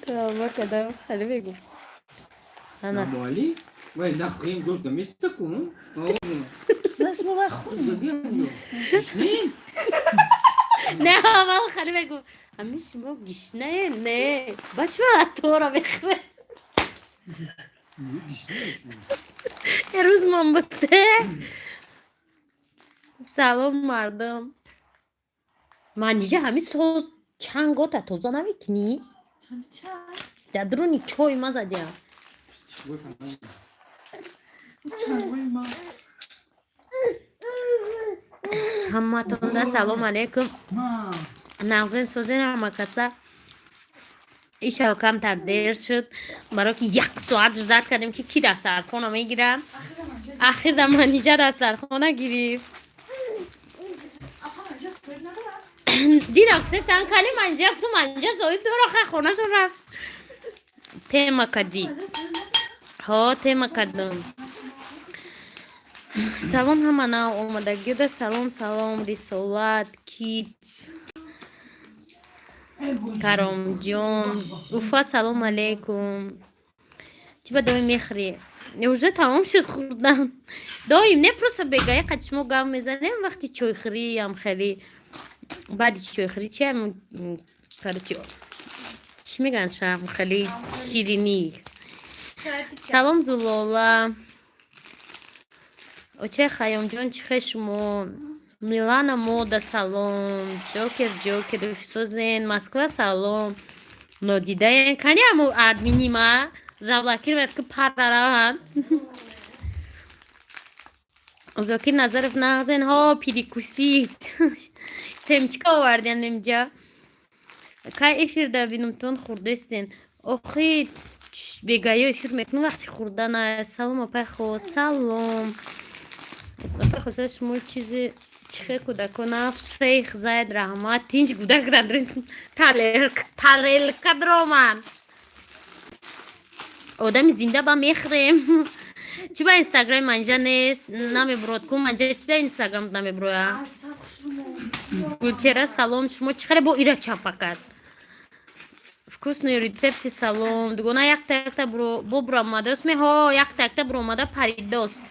Тавба кардам, хеле мегуфт. Ана. Наболи? Вай нахӯем, ҷош наместа кун. Знаешь, мо вай хӯрем. Не, аввал хеле мегуфт. Ҳами шумо гишнае? Не. Ба чӣ тора мехӯре? Рӯз мон буд. Салом, мардум. Манижа ҳами соз чангота тоза намекунӣ? Чай. Дар дуруни чой ма задиам. Чангои ма. Ҳаматонда салом алейкум. Нағзен, созен, ҳамакаса? Ишава камтар дер шуд, баро ки як соат ждать кардем, ки ки дастархона мегирам. Ахир да Манижа дастархона гирифт. Апа, манҷа соҳиб надорад? Дидам, гуфтан кали Манижа, гуфтам, Манижа соҳиб дора, хай хонашон рафт. Тема кадӣ. Манҷа соҳиб надорад? Ҳо, тема кардам. Салом ҳама нав омадагида, салом, салом, Рисолат, Кит, Каромҷон, Уфа, салом алейкум. Чӣ ба доим мехӯрӣ? Уже тамом шуд хӯрдан. Доим не, просто бегая қад шумо гап мезанем, вақти чойхӯриам хеле, баъди чойхӯрӣ чи, короче, чӣ мегӯянд, шам хеле ширинӣ. Салом, Зулола, очаи Хайёмҷон, чӣ хел шумо? Милана Мода, салом, Ҷокер, Ҷокер, созен, Москва, салом. Нодидаен, кани аму админима заблокировать ки парараванд. Зокир Назаров, нағзен? Ҳо, перекусить. Семечка овардиан инҷа. Кай эфирда бинумтон, хурдестен? Охи, бегаё эфир мекунам, вақти хурдана. Салом, апай хо, салом, апай хоса, шумо чизи чихе кӯдакона? Шейх Зайд, раҳмат, тинч кӯдак тарелка дроман. Одами зинда ба мехӯрем. Чӣ ба инстаграми манҷа нест, намебурод ку? Манҷа чи да инстаграм намебуроя? Асаб хушрӯ. Гулчера, салом, шумо чӣ хеле бо ира чапа кард? Вкусные рецепты, салом, дугона, якта якта бо буромадаст меҳо, якта якта буромада паридост.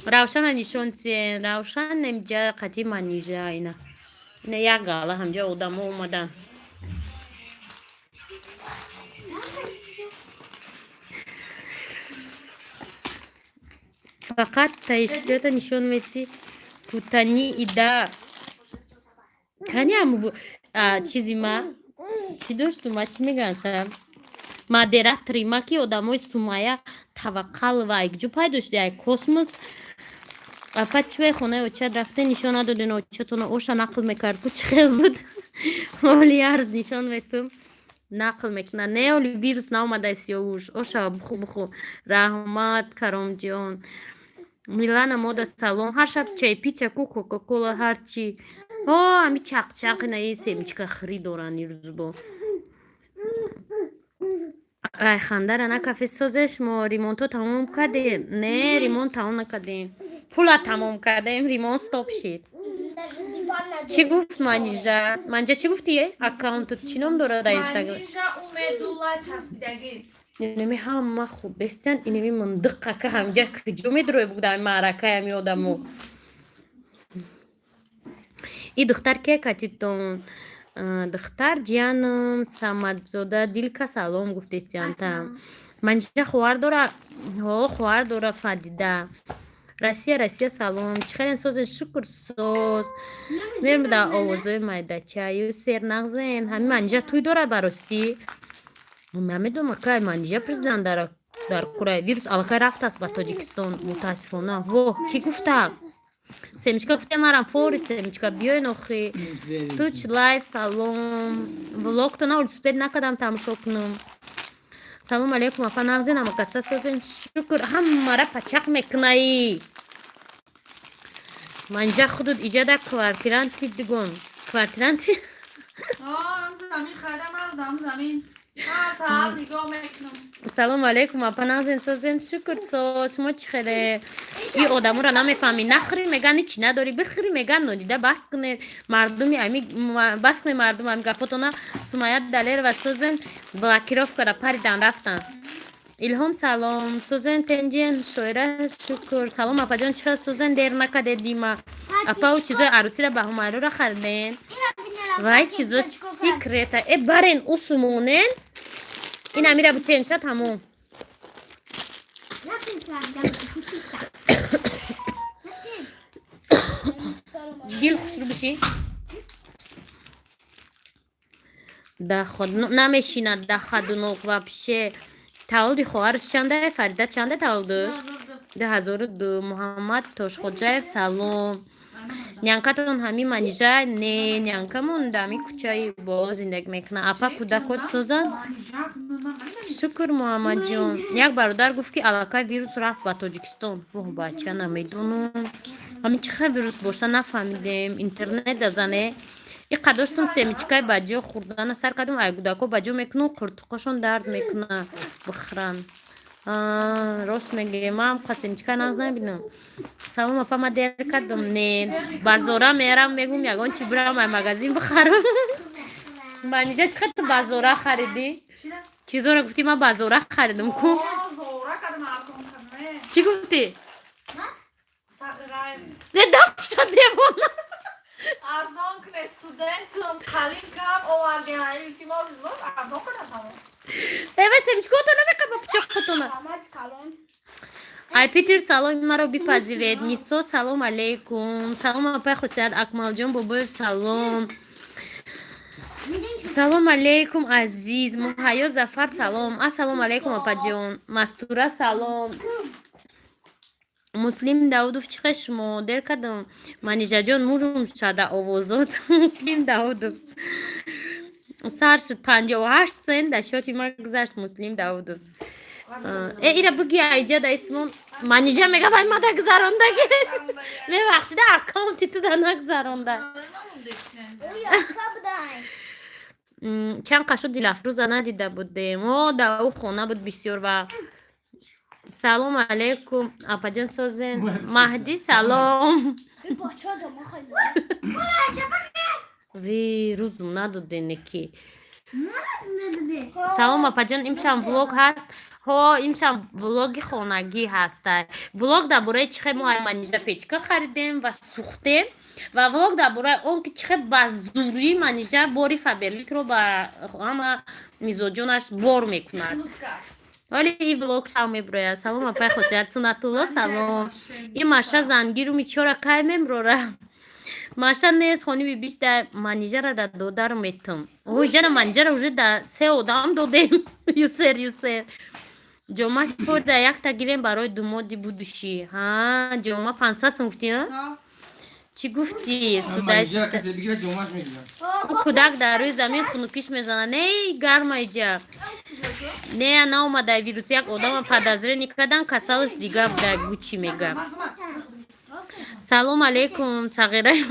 Равшана нишон тиен, Равшан немҷа қати Манижа, ина як гала ҳамҷа одамо омадан. Фақат таиштиёта нишон мети, кутани ида кани аму чизи ма чӣ дошту, ма чӣ мегӯянд, ша модератори ма, ки одамои Сумая Таваққалова айкҷо пайдо шуди, ай космос. Апа, чӯе хонаи очат рафте, нишон надоден очатона, оша нақл мекард ку, чӣ хел буд? Оли арз нишон метум, нақл мекунад. Не, оли вирус наомадай, сиёвуш, оша буху, буху. Раҳмат, Каромҷон. Милана Мода, салом. Ҳар шаб чай пича ку, Кока-Кола, ҳарчи. О, ами чақчақ, инаи семечка хӯрӣ доранд ирӯзбо. Ай, хандара на кафе созеш. Мо ремонто тамом кардем? Не, ремонт тамом накардем, пула тамом кардем, ремонт стоп шид. Чӣ гуфт Манижа? Манижа, чӣ гуфти? Аккаунтут чӣ ном дорад дар Инстаграм? Манижа Умедулла часпидагӣ. Инами ҳама хубестиян, инами мандиқака ҳамҷа куҷо медурой буд, ами маъракаи ами одамо. И духтар ке катитон? Духтар ҷиянам Самадзода Дилка, салом гуфтестиянта. Манижа хоҳар дора? Ҳо, хоҳар дора, Фадида. Россия, Россия, салом, чӣ хелен, созен? Шукр, соз. Мермуда овозои майдачаю сер нағзен. Ҳами Манижа туй дора, баростӣ намедонам, кай Манижа президент дар кураи. Вирус аллакай рафтааст ба Тоҷикистон, мутаассифона. Воҳ, кӣ гуфта? Семечка гуфте, марам фори семечка биёен охи. Туч Лайф, салом. Влогтона успеть накардам тамошо кунам. Салом алейкум, апа, нағзен, амакаса, созен? Шукр. Ҳамара пачақ мекунаи манҷа худут иҷада квартиранти, дигон квартиранти. Замин харидам, замин. Салому алейкум, апа, нағзен, созен? Шукр, со шумо чӣ хеле? И одаморо намефаҳмӣ. Нахӯрӣ, меган, ҳичи надорӣ, бихӯрӣ, меган, нодида. Бас кунед, мардуми ами, бас кунед, мардум, ами гапотона. Сумая Далерова, созен? Блокировкара паридан рафтан. Илҳом, салом, созен, тенҷен? Шоира, шукр. Салом, апаҷон, чӣ хел, созен? Дер накаде, дима апа, ӯ чизои арӯсира ба Ҳумайрора хариден? Вай, чизо секрета э, барен усумонен, ин амира бутен ша, тамом. Рафтем, правда. Дил хушрӯ бишӣ. Да худ намешинад, да хадунок вообще. Таваллуди хоҳараш чанда? Фарида чанда таваллудаш? 2002. Муҳаммад Тошхоҷаев, салом. Нянкатон ҳами Манижа? Не, нянкамон дар ҳами кӯчаи боло зиндагӣ мекунад. Апа, кӯдакот созанд? Шукр, Муҳаммадҷон. Як бародар гуфт, ки аллакай вирус рафт ба Тоҷикистон. Воҳ, бача, намедонам, ҳамин чӣ хел вирус боша, нафаҳмидем. Интернет дазане иқа доштум, семечкаи баҷо хӯрдана сар кардум, ай кӯдако баҷо мекунам, қуртуқошон дард мекуна, бихӯранд. Рост мегӯе, ман қа семечка нағз набинам. Салом, апа, ма дер кардам? Не, базора мерам, мегум, ягон чи бирам, ай магазин бихарам. Манижа, чӣ қадр базора харидӣ? Чизора гуфтӣ, ман базора харидам ку. Чӣ гуфтӣ? Не дафша, девона. Арзон куне, студентум, қалин кам овардем, илтимос, арзон кунам, тамом. Эва, семечкото намеқаба пучоқотона. Ай Питер, саломи маро бипазиред. Нисо, салом алейкум. Салом, апай Хусият. Акмалҷон Бобоев, салом. Салом алейкум, азиз. Муҳайё Зафар, салом. Ассалому алейкум, апаҷон. Мастура, салом. Муслим Даудов, чӣ хел шумо? Дер кардам. Манижаҷон, мурум шада овозот. Муслим Даудов. Сар шуд, 58 сент дар счёти ма гузашт, Муслим Даудов. Э, ира буги, айҷа да исмон. Манижа мега, вай мада гузарондаги. Мебахшида, аккаунти ту да нагузаронда. Чанд қашо Дилафрӯза надида будем. О, да ӯ хона буд бисёр ва. Салом алейкум, апаҷон, созен? Маҳдӣ, салом. Ви рӯзум надодене ки. Салом, апаҷон, имшаб влог ҳаст? Ҳо, имшаб влоги хонагӣ ҳаста. Влог дар бораи чӣ хел мо ай Манижа печка харидем ва сӯхтем ва влог дар бораи он ки чӣ хел ба зурӣ Манижа бори Фаберликро ба ҳама мизоҷонаш бор мекунад. Вале ин влог шав меброяд. Салом, апай Хосият. Сунатулло, салом. Ин Маша зангиру мичора кай мемрора? Маша нест, хони бибиш да. Манижара да додару метум. Ой, жана, Манижара уже да се одам додем. Юсер, юсер. Ҷомаш форда, якта гирем барои думоди будущий. Ҳа, ҷома 500 сум гуфтӣ, а? Чӣ гуфтӣ? Манижара касе бигирад, ҷомаш мегирад. Ӯ кӯдак дар рӯи замин хунукиш мезанад. Не, гарма иҷа. Не, наомада вирус, як одама подозрение кардан, касалаш дигар буда, гучи мега. Салом алейкум, сағираи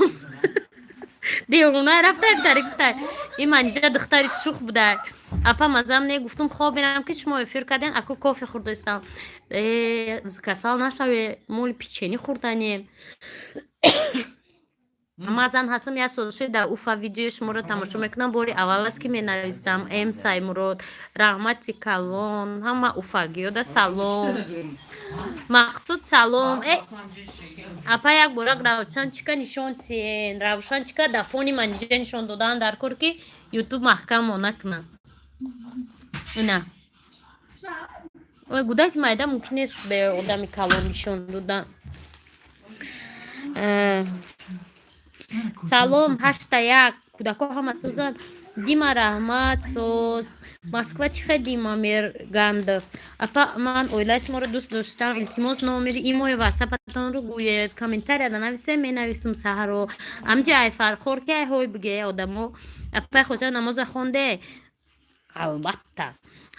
девона рафта тари гуфта. Ин Манижа духтари шух буда. Апа, мазам не гуфтум, хоб мерам, ки шумо эфир карден, аку кофе хӯрдаистам. Э, касал нашаве, моли печенье хӯрданем. Ман зан ҳастам, як сол шуд дар Уфа видеои шуморо тамошо мекунам. Бори аввал аст, ки менависам. М Саймурод, раҳмати калон, ҳама уфагиёда салом. Мақсуд, салом. Э, апа, як бора Равшанчика нишон тиен. Равшанчика дар фони Манижа нишон додан дар кор, ки Ютуб маҳкам накунад. Ина. Ой, гудаки майда мумкин нест бе одами калон нишон додан. Салом, ҳашта як кӯдако ҳама созанд. Дима, раҳмат, соз. Москва чӣ хел, Дима Мергандов? Апа, ман оилаи шуморо дӯст доштам, илтимос, номери имои ватсапатонро гӯед. Комментарияда нависем, менависам саҳаро. Амҷи ай фархор ки ай ҳой биге одамо. Апай Хоҷа, намоза хонде? Албатта,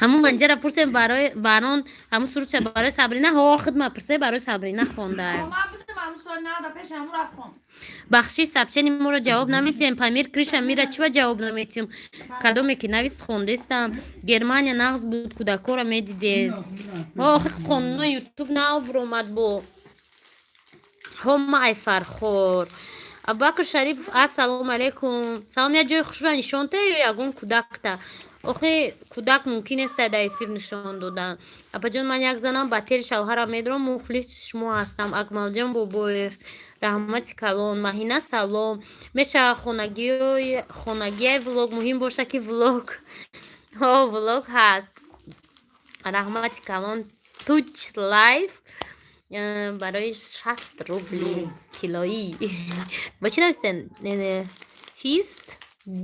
ҳамун Манҷара пурсем барои барон, ҳамун сурудша барои Сабрина. Ҳо, хидма пурсе, барои Сабрина хонда. Ман будам ҳамун соли 90 пеш, ҳамун рафт хон. Бахшиш, сообщение моро ҷавоб наметиҳем. Памир Криша мира чива ҷавоб наметиҳем? Кадоме ки навист, хондестам. Германия нағз буд, кӯдакҳоро медидед. Охи, қонунои Ютуб нав буромад бо ҳома. Ай Фархор Абубакр Шарипов, ассалому алайкум. Салом. Як ҷои хушро нишон та ё ягон кӯдакта? Охи, кӯдак мумкин нест дар эфир нишон додан. Апаҷон, ман як занам, ба тери шавҳарам медорам, мухлиси шумо ҳастам. Акмалҷон Бобоев, раҳмати калон. Маҳина, салом. Мешавад хонагиай влог? Муҳим боша, ки влог. Ҳо, влог ҳаст. Раҳмати калон, Туч Лайф, барои 60 рубли тиллоӣ. Ба чӣ навистен? Fist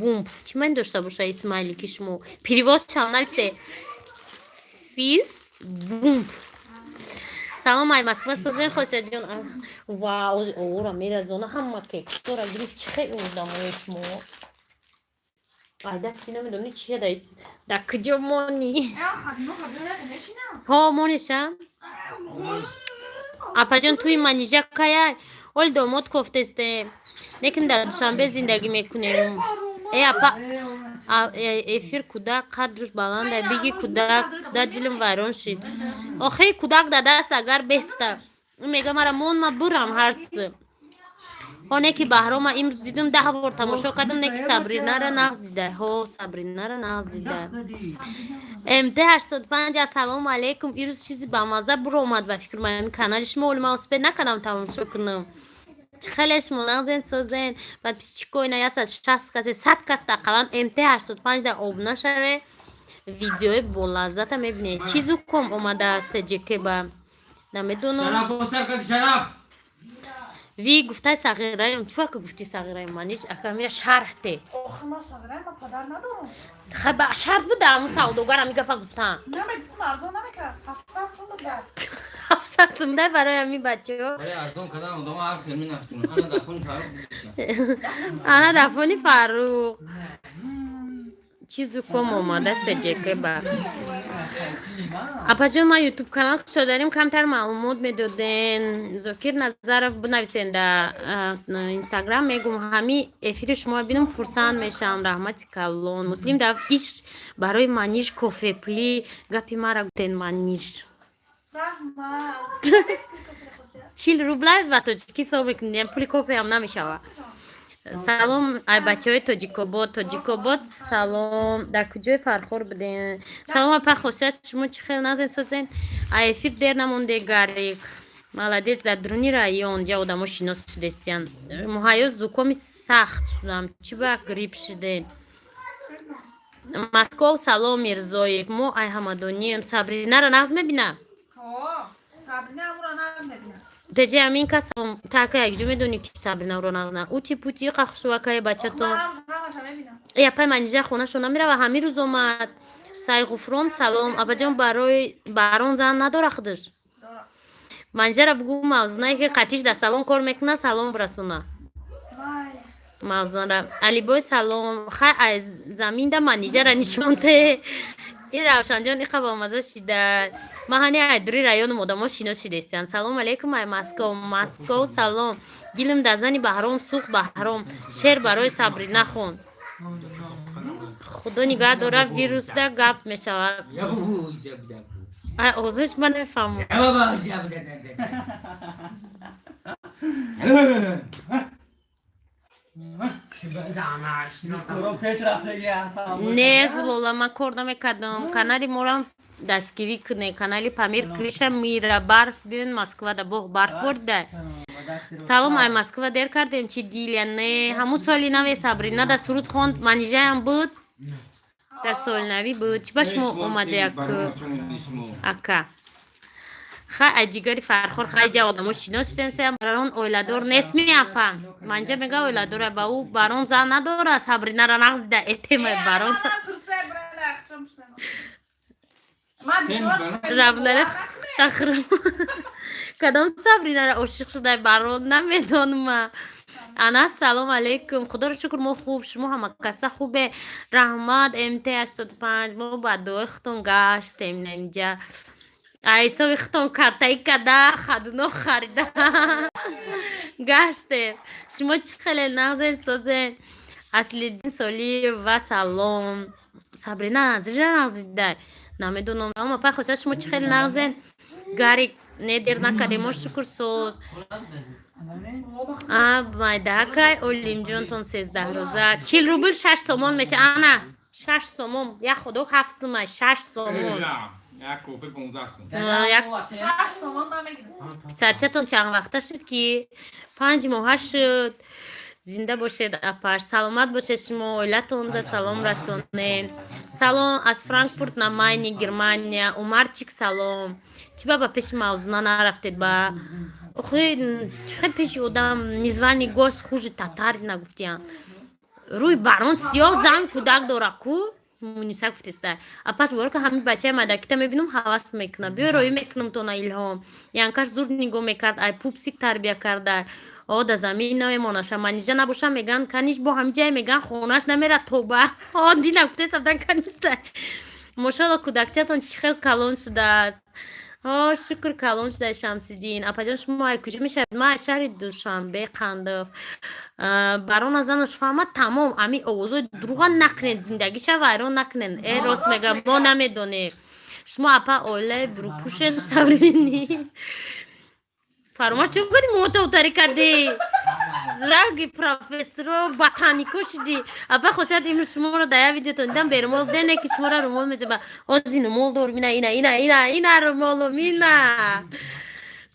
bump чӣ маъни дошта боша? Исмаили, ки шумо перевод чам нависе. Fist bump. Салом, ай Москва, созен Хосиятҷон. Вау, ора меразона, ҳама кексора гирифт. Чӣ хел одамои шумо? Айда, ки намедони чия да куҷо монӣ? Ҳо, мониша. Апаҷон, туи Манижа кая? Оли домод кофтесте, лекин дар Душанбе зиндагӣ мекунем. Э, апа, эфир кӯдак қадрш баланда, биги кӯдак да дилм вайрон шид. Охи, кӯдак да даст агар беста, мега мара мон, ма бурам ҳарчи. Ҳо, не ки Баҳрома имрӯз дидум, 10 бор тамошо кардам, не ки Сабринара нағз дида. Ҳо, Сабринара нағз дида. МТ 85, ассалому алайкум. Ирӯз чизи бамаза буромад ба фикр ман канали шумо, оли ман успеть накардам тамошо кунам. Хеле шумо нағзен, созен. Подписчик ои на 160 касе, 100 кас ақаллан. МТ 85 да обуна шаве, видеои болаззата мебинед. Чизу ком омадааст теҷекеба, намедонам. Шараф. Ви гуфтай сағираем, чӣ вақт гуфти сағираем? Маниш акамира шарҳ те. Охи, ман сағираем, ман падар надорам. Ха, шарт буда, ҳамун савдогар ҳами гапа гуфтан. Намегуфтам, арзон намекард, 700 сум буда. 700 сум дай барои ҳамин бачаҳо. Барои арзон кардан одама ҳар хел менахтунад. Ана дафони Фаррух бидиша. Ана дафони Фаррух. Чизу ком омадааст теҷекеба? Апаҷон, ман Ютуб канал кушодарем, камтар маълумот медоден. Зокир Назаров, бинависен да Инстаграм, мегум. Ҳами эфири шумо бинам, хурсанд мешавам. Раҳмати калон. Муслим да иш барои Маниш кофепли гапи мара гуфтен, Маниш. Раҳмат. 40 рубла ба тоҷикӣ ҳисоб мекунем, пули кофеам намешавад. Салом, ай бачаҳои Тоҷикобод. Тоҷикобод, салом. Дар куҷои Фархор будем? Салом, апа Хосият, шумо чӣ хел, назен, созен? Ай эфир дер намонде. Гарик, молодец. Дар дуруни район ҷа одамо шинос шудестиян. Муҳайё, зукоми сахт шудам, чӣ ба грипп шудем. Москов, салом. Мирзоев, мо ай ҳамадонием. Сабринара нағз мебина? Сабрина амуро нағз мебина. Теҷи амин кас така якҷо медонӣ, ки Сабрина ро нағз на ути пути қахшувакаи бачатон. Ҳамаша мебинам. Япай Манижа хонашон намерава, ҳамин рӯз омад. Сайғуфрон, салом. Абаҷон, барои барон зан надора худаш? Дора. Манижара бугӯ, мавзунае ки қатиш дар салон кор мекуна, салом расона. Вай. Мавзунара. Алибой, салом. Хай, аз заминда Манижара нишон те. Ин Равшанҷон иқа бомаза шида. Ман ҳани ай дури районом одамо шинос шидестиян. Салом алейкум, ай Москов. Москов, салом. Дилм дар зани Баҳром сӯхт. Баҳром шер барои Сабрина хон. Худо нигаҳ дора, вирусда гап мешавад. Ай озиш ман намефаҳмам. Не, Зулола, ман кор намекардам. Канали морам дастгирӣ кунед, канали Памир Криша мира. Барф биён Москвада, боғ барф борда. Салом, ай Москва, дер кардем чи? Дилия, не, ҳамун соли наве Сабрина да суруд хонд, Манижаям буд, дар соли навӣ буд. Чӣ ба шумо омада як ака? Хай, ай ҷигари Фархор, хай ҷа одамо шинос шудем. Сеям барон оиладор нест меапа. Манҷа мега, оиладора, ба ӯ барон зан надора. Сабринара нағз дида, этемай барон. Раблале тахрам. Кадом Сабринара ошиқ шудай барон, намедонма. Ана, салом алейкум. Худоро шукр, мо хуб, шумо ҳама каса хубе? Раҳмат, МТ 85. Мо ба дуои худтон гаштем инҷа. Айсови худтон картаи када хадуно харида гаштем. Шумо чӣ хеле нағзен, созен? Аслиддин Солиев ва салом. Сабрина назира нағзидай. Намедонам. Салом, апай хосият, шумо чӣ хеле нағзен? Гарик, не, дер накардем, мо шукр, соз. А, майдакай Олимҷонтон 13 рӯза. 40 рубл 6 сомон меша. Ана, 6 сомон. Як худо, 7 сумай, 6 сомон. Як кофе 15 сум. 6 сомон намегирам. Писарчатон чанд вақта шуд ки? 5 моҳа шуд. Зинда бошед, апаш, саломат бошед шумо, оилатонда салом расонед. Салом аз Франкфурт на Майни, Германия. Умарчик, салом. Чӣ ба пеши Мавзуна нарафтед? Ба охи чӣ хел пеши одам незваный гость хуже татарина гуфтиян. Рӯи барон сиёҳ, зан, кӯдак дора ку. Муниса гуфтеста: «Апас, бора ка, ҳамин бачаи мадакита мебинам, ҳавас мекунам, биё, роӣ мекунам тона». Илҳом янкаш зур нигоҳ мекард, ай пупсик тарбия карда. О, да замин намемонаша. Манижа набоша, меган каниш бо ҳамин ҷае, меган хонаш намера тоба. О, дина гуфтеста будан, каниста. Мошалло, кӯдакчатон чӣ хел калон шудааст. О, шукр, калон шуда. Шамсиддин апаҷон, шумо ай куҷо мешавед? Ман аз шаҳри Душанбе, Қандов. Барона занаш фаҳмад, тамом. Ами овозои дурӯға накунед, зиндагиша вайрон накунед. Э, рост мегам, мо намедонем. Шумо, апа, оилаи рӯпӯшен современный. Фаромаш, чӣ гуфти? Мото утари кардӣ, ранги профессоро ботанико шудӣ. Апа хосият, имрӯз шуморо дар як видеотон дидам, берумол дене ки шуморо румол мезаба. Ҳозир румол дорум, ина, ина, ина, ина, ина румолум, ина.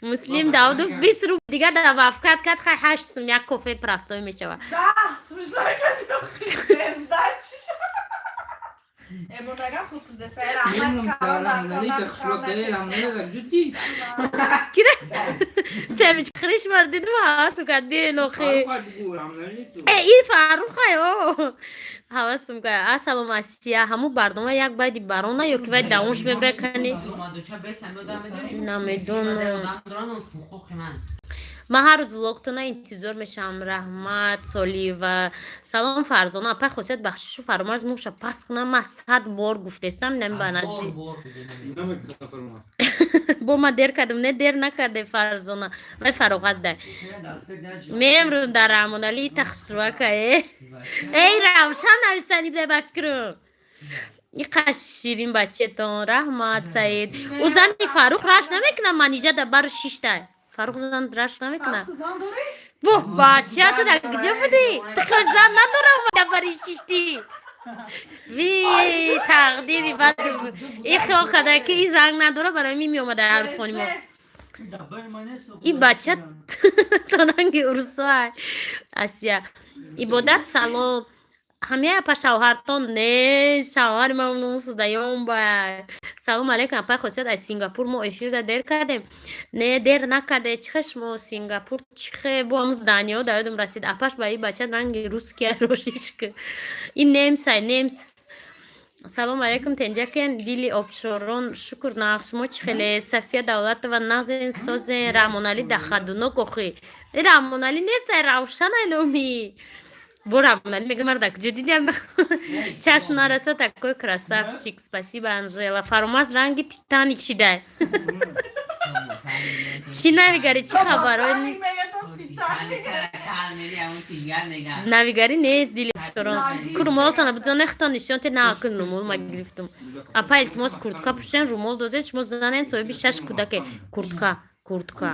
Муслим Давудов 20 рубл дигар добавкат кард. Хай, 8 сум як кофе простой мешавад. Да, смешно кардӣ, сдачи. Эмонагам хуб кузет. Раҳмат калон. Ҷуддӣ. Семечки хӯриш маро дидум, ҳавасм кард. Биёен охи. Э, ин Фаррухай, о, ҳавасм кард. Ассалому, Асия. Ҳамун барнома як байди барона ё ки вай давомш мебекани, намедонам. Ман ҳар рӯз влогтона интизор мешавам. Раҳмат, Солиева. Салом, Фарзона. Апай хосият, бахшишу Фаромарз муша пас кунам. Ман сад бор гуфтестам, нами ба нази бо ма дер кардам. Не, дер накарде, Фарзона. Вай фароғат дай мемрум дар Раҳмонали тахшурвака. Э, эй, Равшан нависани бидай, ба фикрам иқа ширин бачетон. Раҳмат, Саид. Ӯ зани Фаррух рашк намекунам. Манижа да бару шиштай. Фаррух зан рашк намекунад. Воҳ, бача, ту дар куҷо будӣ? Ту хел зан надора, омада бари шиштӣ. Ви, тақдири бад. И хиёл карда ки и занг надора, барои ми меомада ҳар рӯз хони мо. И бача то ранги урусоа. Асия Ибодат, салом. Ҳамяя па шавҳартон? Не, шавҳари ман нусдаём ба. Салом алейкум, апай хосият, аз Сингапур. Мо эфирда дер кардем? Не, дер накарде. Чӣ хе шумо Сингапур, чӣ хе бо ҳамун зданиҳо дар ёдам расид. Апаш, ба и бача ранги русския рошишк. Ин немсай, немс. Салом алейкум, тенҷакен, дили обшорон. Шукр, нағз, шумо чӣ хеле? Сафия Давлатова, нағзен, созен? Раҳмоналӣ дахадунок охи. Раҳмоналӣ нестай, Равшанай номи. Бо Раҳмоналӣ мега, мара дар куҷо дидиам? Чашм нараса, такой красавчик. Спасибо, Анжела. Фаромаз ранги Титаник шидай. Чӣ навигарӣ, чӣ хабаро? Навигарӣ нест, дили обшорон. Ку румолтона бизон, хто нишон те. На, ку румол ма гирифтум. Апа, илтимос, куртка пӯшен, румол дозен. Шумо занен, соҳиби шаш кӯдаке. Куртка, куртка,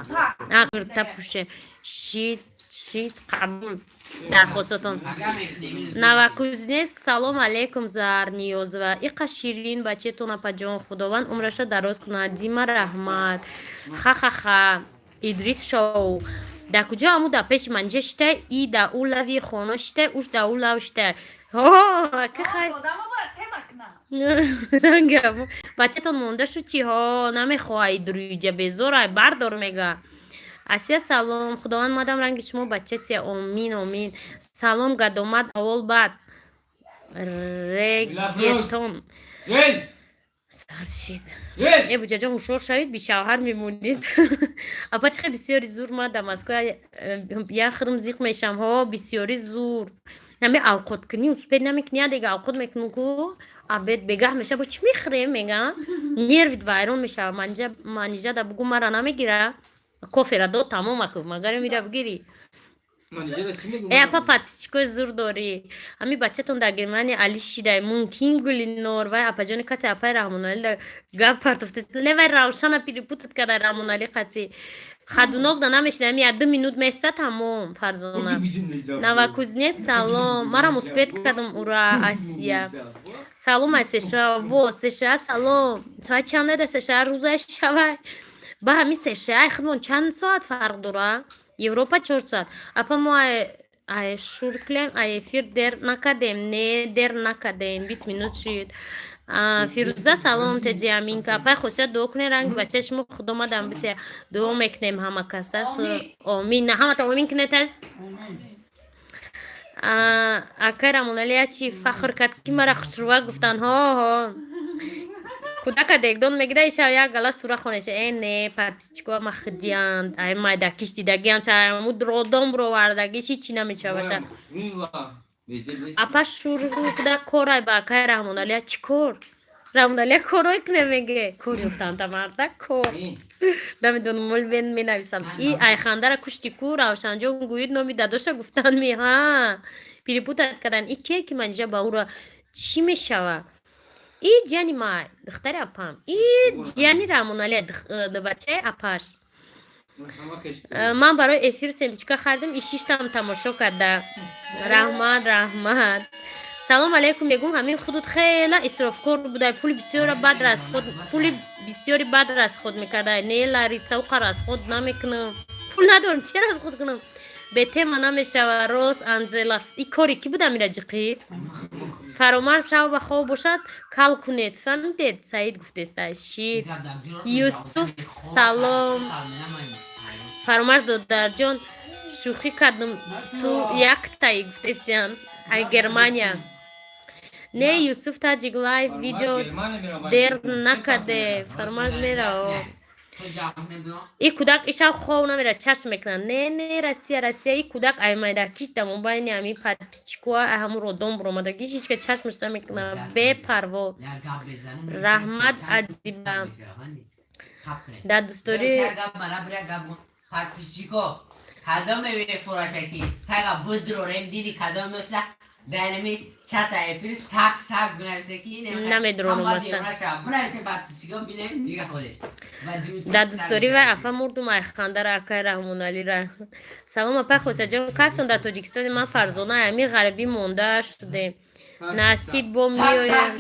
а куртка пӯшен. Шит шит, қабул дархостатон. Новокузнец, салом алейкум. Зарниёзова, иқа ширин бачетон, апаҷон, худованд умраша дароз кунад. Дима, раҳмат. Ха-ха-ха. Идрис Шоу дар куҷо? Аму дар пеши манҷа шитай, и да ӯ лави хона шитай, уш да ӯ лав шитай. Ака, хай, рангам бачатон монда шуд. Чӣ ҳо намехоҳа идруиҷа, безорай, бардор мега. Асия, салом. Худованд мадам ранги шумо бачатия. Омин, омин. Салом, гадомад авол бад регетон. Гел! Сар шид. Э, буҷаҷон, ҳушёр шавед, бишавҳар мемонед. Апа, чихе бисёри зур, ма дар Москва як худам зиқ мешам. Ҳо, бисёри зур. Ҳами авқот кунӣ, успеть намекунӣ, я дега авқот мекунӣ ку, обед бегаҳ меша, бо чӣ мехӯрем, мегам. Нервит вайрон мешава. Манижа да бугу, мара намегира. Кофера дод, тамом аку, магар мира бигирӣ. Э, апа, подписчикои зур дорӣ. Ҳами бачатон дар Германия али шидай, мумкин Гулинор, вай апаҷони касе апаи Раҳмоналӣ да гап партофта. Не, вай Равшана перепутать када Раҳмоналӣ қатӣ. Хадунок да намешина, ҳами як 2 минут места, тамом, Фарзона. Новокузнец, салом. Марам успеть кардам ура, Асия. Салом ай США, во, США, салом. Соат чанд да США рӯзаш шавай? Ба ҳами США худмон чанд соат фарқ дора? Европа 4 соат. Апа, мо ай шурклем, ай эфир дер накардем. Не, дер накардем. 20 минут шид. Фирӯза, салом, теҷи Аминка. Апай хосият, дуо кунед, ранги бачаи шумо худо мадам бития. Дуо мекунем ҳама каса. Омин. Ҳамата омин кунед аз. Акай Рамоналӣ ячи фахр кард, ки мара хушрӯва гуфтанд. Ҳо, ҳо. Кӯдака дегдон мегира, иша як гала сура хонеша. Э, не, подписчикоа ма хидиянд. Ай майдакиш дидагиянд, чаму родом бировардагиш ҳичи намешаваша. Апа, шурӯъ корай ба акай Раҳмоналия чӣ кор? Раҳмоналия корой куне меге. Кор ёфтанда марда кор. Намедонам, мол менависам. И айхандара кушти ку, Равшанҷон, гӯид номи дадоша гуфтан ми ҳа. Перепутать кардан. И ке ки манижа ба ӯра чӣ мешава? И ҷани май, духтари апам. И ҷани Раҳмоналия, бачаи апаш. Ман барои эфир семечка харидам, и шиштам тамошо карда. Раҳмат, раҳмат. Салом алейкум, мегум, ҳамин худут хела исрофкор будай, пули бисёра бад расход, пули бисёри бад расход мекардай. Не, Лариса, уқа расход намекунам. Пул надорам, чи расход кунам? Бетема намешава, рост, Анҷела. И кори ки будам ира ҷиқид? Фаромарз шав ба хоб бошад, кал кунед. Фаҳмидед? Саид гуфтеста. Шид. Юсуф, салом. Фаромарз додарҷон, шӯхӣ кардам, ту яктаи гуфтестиан. Ай Германия. Не, Юсуф Таҷик Лайф видео дер накарде. Фаромарз мерао. И кӯдак ишав хов намера, чашм мекунад. Не, не, Россия, Россия, и кӯдак ай майдакиш да мобайни ами подписчикоа, ай ҳамун родом буромадагиш ҳичка чашмаш намекунад. Бепарво. Раҳмат, Адиба. Дар дӯстдорӣ. Подписчико кадоме мефурашаки сага будрорем, диди кадом месла дайнами чата эфир сак сак бинависе ки Намедронам аса. Бинависе, подписчико, бинем дига холе. Дар дӯстдорӣ вай апа мурдум айхандара акай Раҳмоналира. Салом, апай Хосиятҷон, кайфтон дар Тоҷикистони? Ман Фарзона, ами ғарибӣ монда шудем. Насиб бо меоям.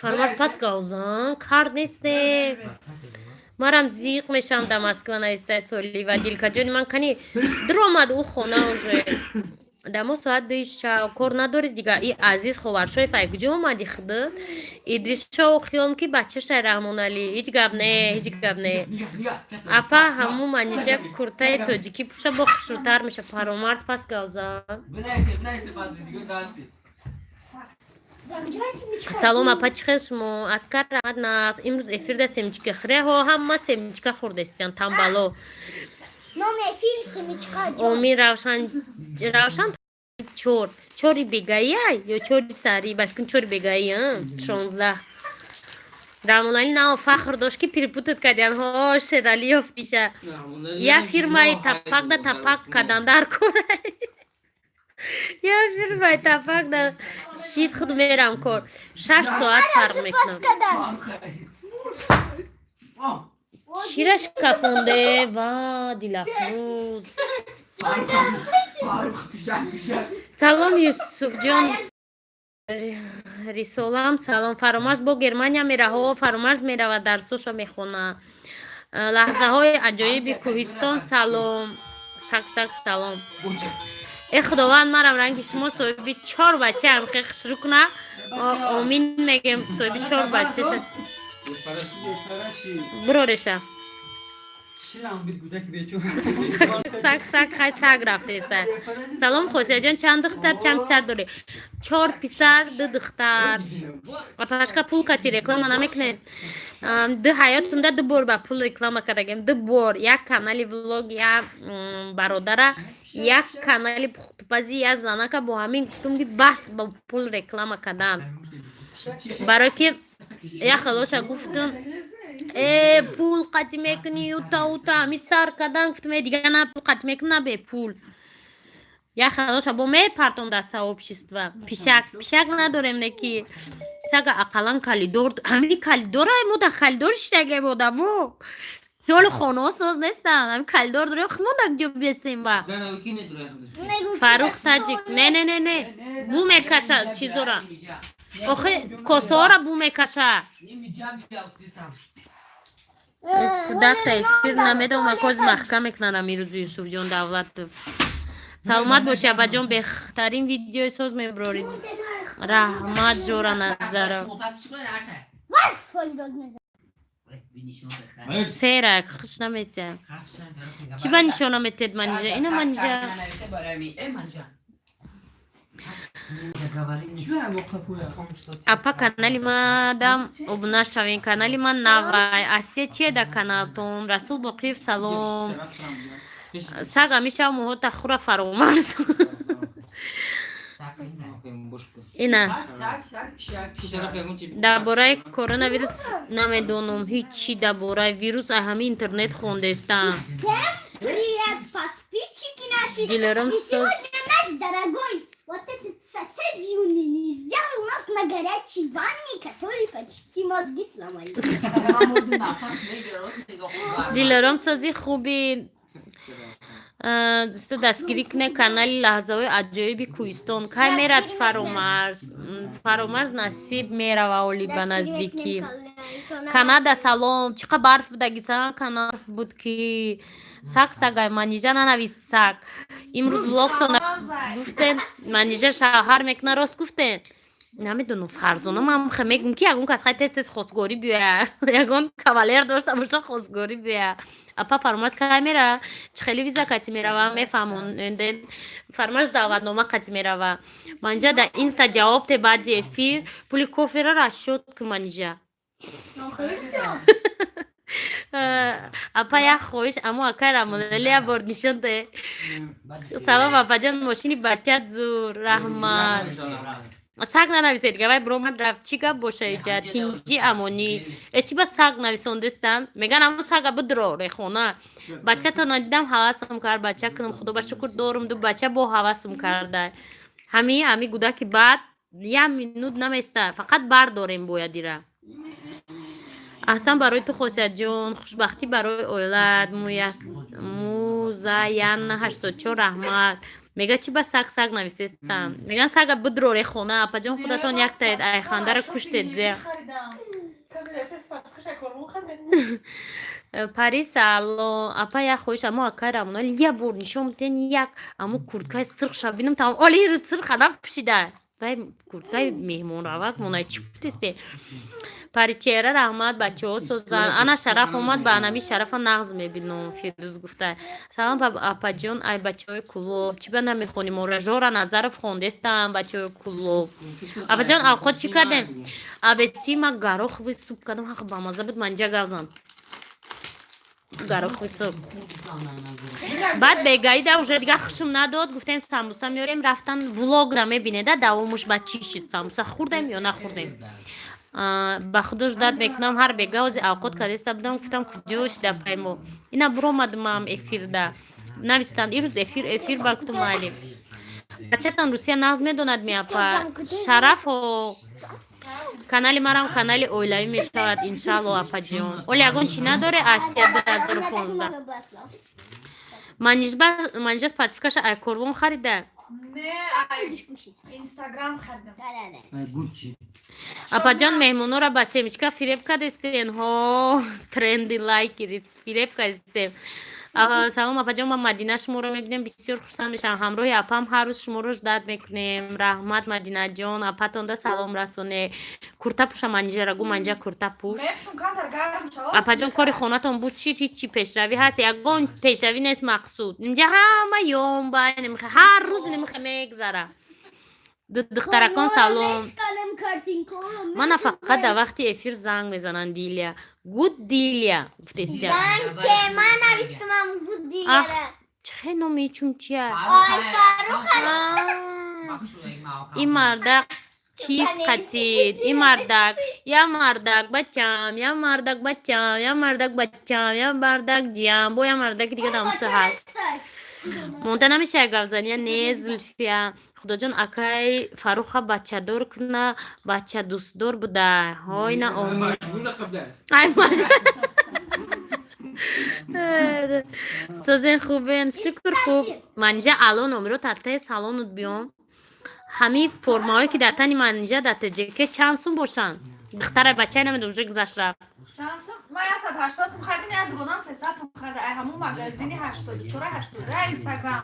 Фармаз, пас гаузан кард нестем. Марам зиқ мешавам дар Москва, наистай Солива. Дилкаҷони ман, кани дуромад ӯ хона уже. Дамо соат 2 шав кор надори дига. И Азиз Ховаршоев, ай куҷо омади худ? Идрисшо хиёлм ки бачашай Раҳмоналӣ. Ҳеҷ гап не, ҳеҷ гап не. Апа, ҳамун Манижа куртаи тоҷикӣ пӯша, бо хушрӯтар меша. Паромард, пас гавза. Бинависе, бинависе, подписчико, дальше. Салом, апа, чӣ хел шумо? Аскар, раҳмат, нағз. Имрӯз эфирда семечка хӯре. Ҳо, ҳама семечка хӯрдестиан, тамбало. Номи эфир семечка ҷон. Омин, Равшан. Равшан, чор чори бегаия ё чори сари башкун, чори бегаи 16. Раҳмоналӣ нао фахр дошт, ки перепутать кардиан. Ҳо, Шералӣ ёфтиша. Я фирмаи тапак да тапак кардан дар кор, я фирмаи тапак да шид худ мерам кор. 6 соат фарқ мекунам. Кадан. Шираш кафонде ва Дилафрӯз. Салом, Юсуфҷон. Рисолам, салом. Фаромарз бо Германия мераҳо. Фаромарз меравад, дарсошо мехона. Лаҳзаҳои аҷоиби кӯҳистон, салом. Сак сак салом. Э, Худованд марам ранги шумо соҳиби чор бача ҳамхе хушрӯ куна. Омин мегем, соҳиби чор бачаша. Бирореша. Саг, саг, хай, саг рафтеста. Салом, Хосияҷон, чанд духтар, чанд писар дорӣ? Чор писар, ду духтар. Апашка, пул кати реклама намекунед? Ду ҳаётумда ду бор ба пул реклама кардагем, ду бор: як канали влог, як бародара, як канали пухтупази, як занака. Бо ҳамин гуфтум, ки бас ба пул реклама кардан, барое ки як хелоша гуфтум: «Э, пул қатӣ мекунӣ, ута ута ҳами сар кардан». Гуфтум: «Э, дига на пул қатӣ мекунӣ, на бепул». Як хелоша бо мепартон дар сообщество. Пишак, пишак надорем, не ки сага ақаллан калидор, ҳами калидора мо дар калидор шиштагем. Одамо ҳоло хонаҳо соз нестанд, ҳами калидор дорем, мо дар ҷо бестем ба. Фарух Таҷик, не, не, не, не, бу мекаша чизора, охи косоора бу мекаша. Кудакта эфир намедонам, коз маҳкам мекунанд. Амирӯзу Юсуфҷон Давлатов, саломат боши, абаҷон, бехтарин видеои соз меброрид, раҳмат. Жора Назаров, серак хуш наметиҳад. Чӣ ба нишона метиҳед, Манижа? Ина Манижа. Апа, канали мадам обуна шавен, канали ман навай. Асия, чие да каналтон? Расул Боқиев, салом. Саг ҳамеша муҳота хура, Фаромарз. Ина дар бораи коронавирус намедонам ҳичи, дар бораи вирус аз ҳами интернет хондестам. Привет, подписчики наши. Дилером. И сегодня наш дорогой вот этот сосед юный не сделал нас на горячей ванне, который почти мозги сломали. Дилером, сози, хуби, дӯсто, дастгирӣ куне канали «Лаҳзаҳои аҷоиби кӯҳистон». Кай мерад Фаромарз? Фаромарз насиб мерава оли ба наздикӣ. Канада, салом. Чӣ қа барф будагиса, канада буд ки саг сагай. Манижа, нанавис саг. Имрӯз влогтон гуфтем, Манижа шавҳар мекуна, рост гуфтем? Намедонам, Фарзона, ман мегум, ки ягон кас хай тез тез хостгорӣ биёя, ягон кавалер дошта боша, хостгорӣ биёя. Апа, Фармарз кай мера? Чӣ хеле виза кати мерава, мефаҳмонден. Фармарз даъватнома кати мерава. Манижа, да инста ҷавоб те, баъди эфир пули кофера расчёт ку, Манижа. Апа, як хоҳиш, амо акай Рамонали як бор нишон де. Салом, апаҷон, мошини бачат зур, раҳмат. Саг нанависед, гавай биромад рафт. Чӣ гап боша иҷа? Тинҷи, амонӣ. Э, чӣ ба саг нависондестам? Меган амо сага бидро рехона. Бачато надидам, ҳавасам кард бача кунам. Худо ба шукр, дорум ду бача, бо ҳавасам карда. Ҳами гудаки баъд як минут наместа, фақат бардорем бояд ира. Аҳсан барои ту, Хосиятҷон, хушбахтӣ барои оилат. Музаяна 84, раҳмат. Мега чӣ ба саг саг нависестам? Меган сага бидро рехона. Апаҷон, худатон яктаед, айхандара куштед зе. Касе харидам. Пари, салом. Апа, як хоҳиш, амо акай Рамонал як бор нишон биден, як амо курткаи сирхша бинам, тамом. Оли рӯз сирх адам пӯшида, вай курткаи меҳмонравак монай. Чӣ гуфтесте? Паричера, раҳмат. Бачаҳо созанд. Ана Шараф омад, ба анами Шарафа нағз мебинам. Фирӯз гуфта: «Салом, апаҷон, ай бачаҳои Кулоб, чӣ ба намехонем ора?» Жора Назаров, хондестам, бачаҳои Кулоб. Апаҷон, авқот чӣ кардем? Абети ма гороховый суп кардам, ҳақ бамаза буд. Манҷа газам гороховый суп. Баъд бегаида уже дига хушум надод, гуфтем самбуса меорем. Рафтан влогда мебинеда давомуш, ба чӣ шид, самбуса хӯрдем ё нахӯрдем. Ба худо ждать мекунам ҳар бега. Ози авқот кадеста будам, гуфтам: «Куҷо шида паймо?» Ина буромадмам эфирда, навистанд: «Ирӯз эфир, эфир». Ба гуфтум: «Майли». Бачатон Русия нағз медонад меапа? Шарафо, канали марам канали оилавӣ мешавад, иншаалло. Апаҷон, оли ягон чӣ надоре? Асия 2015, Манижа спортивкаша ай Корвон харида? Не, ай Инстаграм харидам. Апаҷон, меҳмонора ба семечка фиреб кардестен. Ҳо, тренди лайк фиреб кардестем. Салом, апаҷон, ман Мадина, шуморо мебинем, бисёр хурсанд мешавам. Ҳамроҳи апам ҳар рӯз шуморо ждать мекунем. Раҳмат, Мадинаҷон, апатонда салом расоне. Курта пӯша, Манижара гу, Манижа, курта пӯш. Мепӯшум, камтар гарм шавад. Апаҷон, кори хонатон буд, чӣ? Ҳичи пешравӣ ҳаст? Ягон пешравӣ нест. Мақсуд, инҷа ҳама ёмба, ҳар рӯз немихе мегзара. Духтаракон, салом. Мана фақат дар вақти эфир занг мезананд. Дилия гуд, Дилия гуфтестия. Ах, чӣ номи чунчия? И мардак кис қатид, и мардак, я мардак бачам, я мардак бачам, я мардак бачам, я мардак ҷиям, бо я мардаки дига дамса ҳаст. Монда намешава гапзания не, Зулфия. Худоҷон, акай Фарруха бачадор куна, бача дӯстдор буда. Ҳой, на омин. Ай, маҷбур. Созен, хубен? Шукр, хуб. Манижа, ало номеро тартаи салонут биём. Ҳамин формаҳое, ки дар тани Манижа, дар ТҶК чанд сум бошанд? Духтара, бачае намедонам, уже гузашт, рафт. Чанд сум? Ман 180 сум харидам, як дугонам 300 сум харида. Ай ҳамун магазини 84 82 Инстаграм.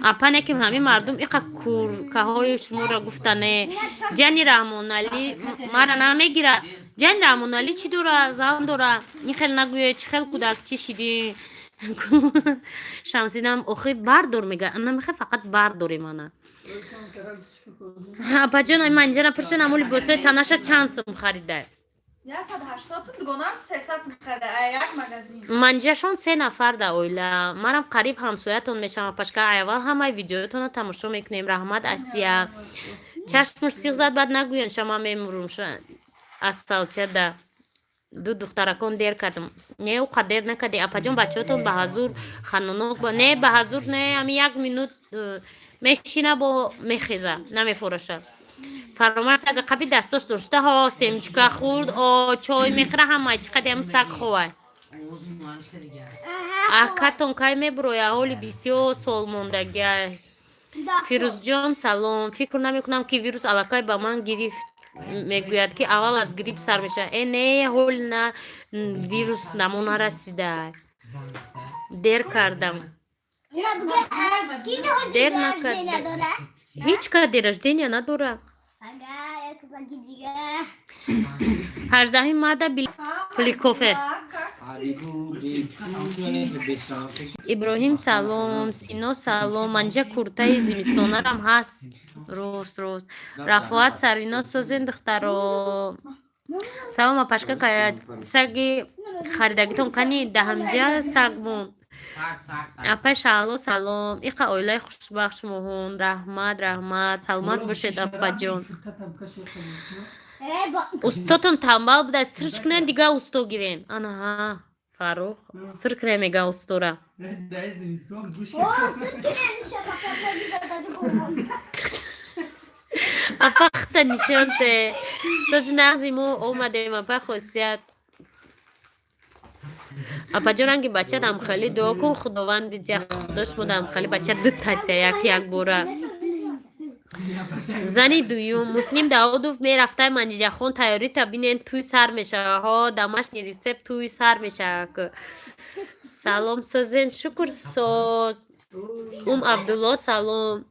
Апа, не ки ҳамин мардум иқа куркаҳои шуморо гуфтане. Ҷани Раҳмоналӣ мара намегирад. Ҷани Раҳмоналӣ чӣ дора? Зан дора. Ин хел нагӯе, чӣ хел кӯдак чӣ шидӣ? Шамсинам охи бардор мега, намехе, фақат бардори мана. Апаҷон, манҷара пурсен, аму либосҳои танаша чанд сум харида? 180 сум, дугонам 300 сум харида. Ай як магазин. Манҷашон се нафар да оила. Манам қариб ҳамсоятон мешавам, апашка. Аввал ҳамаи видеоятонро тамошо мекунем. Раҳмат, Асия. Чашмуш сиғ зад, баъд нагӯян шама мемурум. Асалчада ду духтаракон, дер кардам. Не, уқа дер накарди, апаҷон. Бачаҳотон ба ҳазур ханонок не, ба ҳазур не, ами як минут мешина, бо мехеза, намефураша. Фаромар сага қаби дастош дошта, ҳо, семечка хӯрд, о, чой мехӯра, ҳамаи чӣ қади ҳамун саг ховай. Акатон кай мебуроя? Ҳоли бисёр сол мондагиа. Фирӯзҷон, салом. Фикр намекунам, ки вирус аллакай ба ман гирифт. Мегӯяд, ки аввал аз грипп сар мешавад. Э, не, ҳол на вирус намо нарасида. Дер кардам, дер накардем, ҳеҷ ка день рождения надора. 18-уми марта пули кофе. Иброҳим, салом. Сино, салом. Манҷа, куртаи зимистонарам ҳаст. Рост, рост. Рафоат, Сарино, созен, духтаро? Салом, апашка, саги харидагитон кани? Даҳамҷа сагмон. Апай Шаҳло, салом. Иқа оилаи хушбахт шумоҳон. Раҳмат, раҳмат, саломат бошед, апаҷон. Устотон тамбал буда, сирш кунен, дига усто гирем. Анаҳа, Фаррух сир кунем, мега устора. Апа, хта нишонте. Сози нағзи, мо омадем, апа Хосият. Апаҷон, ранги бача дамхелӣ дуо кун, Худованд бидия, Худо шумо дамхелӣ бача дутатя, як якбора. Зани дуюм. Муслим Даудов мерафтай. Манҷиҷахон, тайёрита бинен, тӯй сар мешава. Ҳо, домашний рецепт, тӯй сар мешава. Салом, созен? Шукр, соз. Ум Абдулло, салом.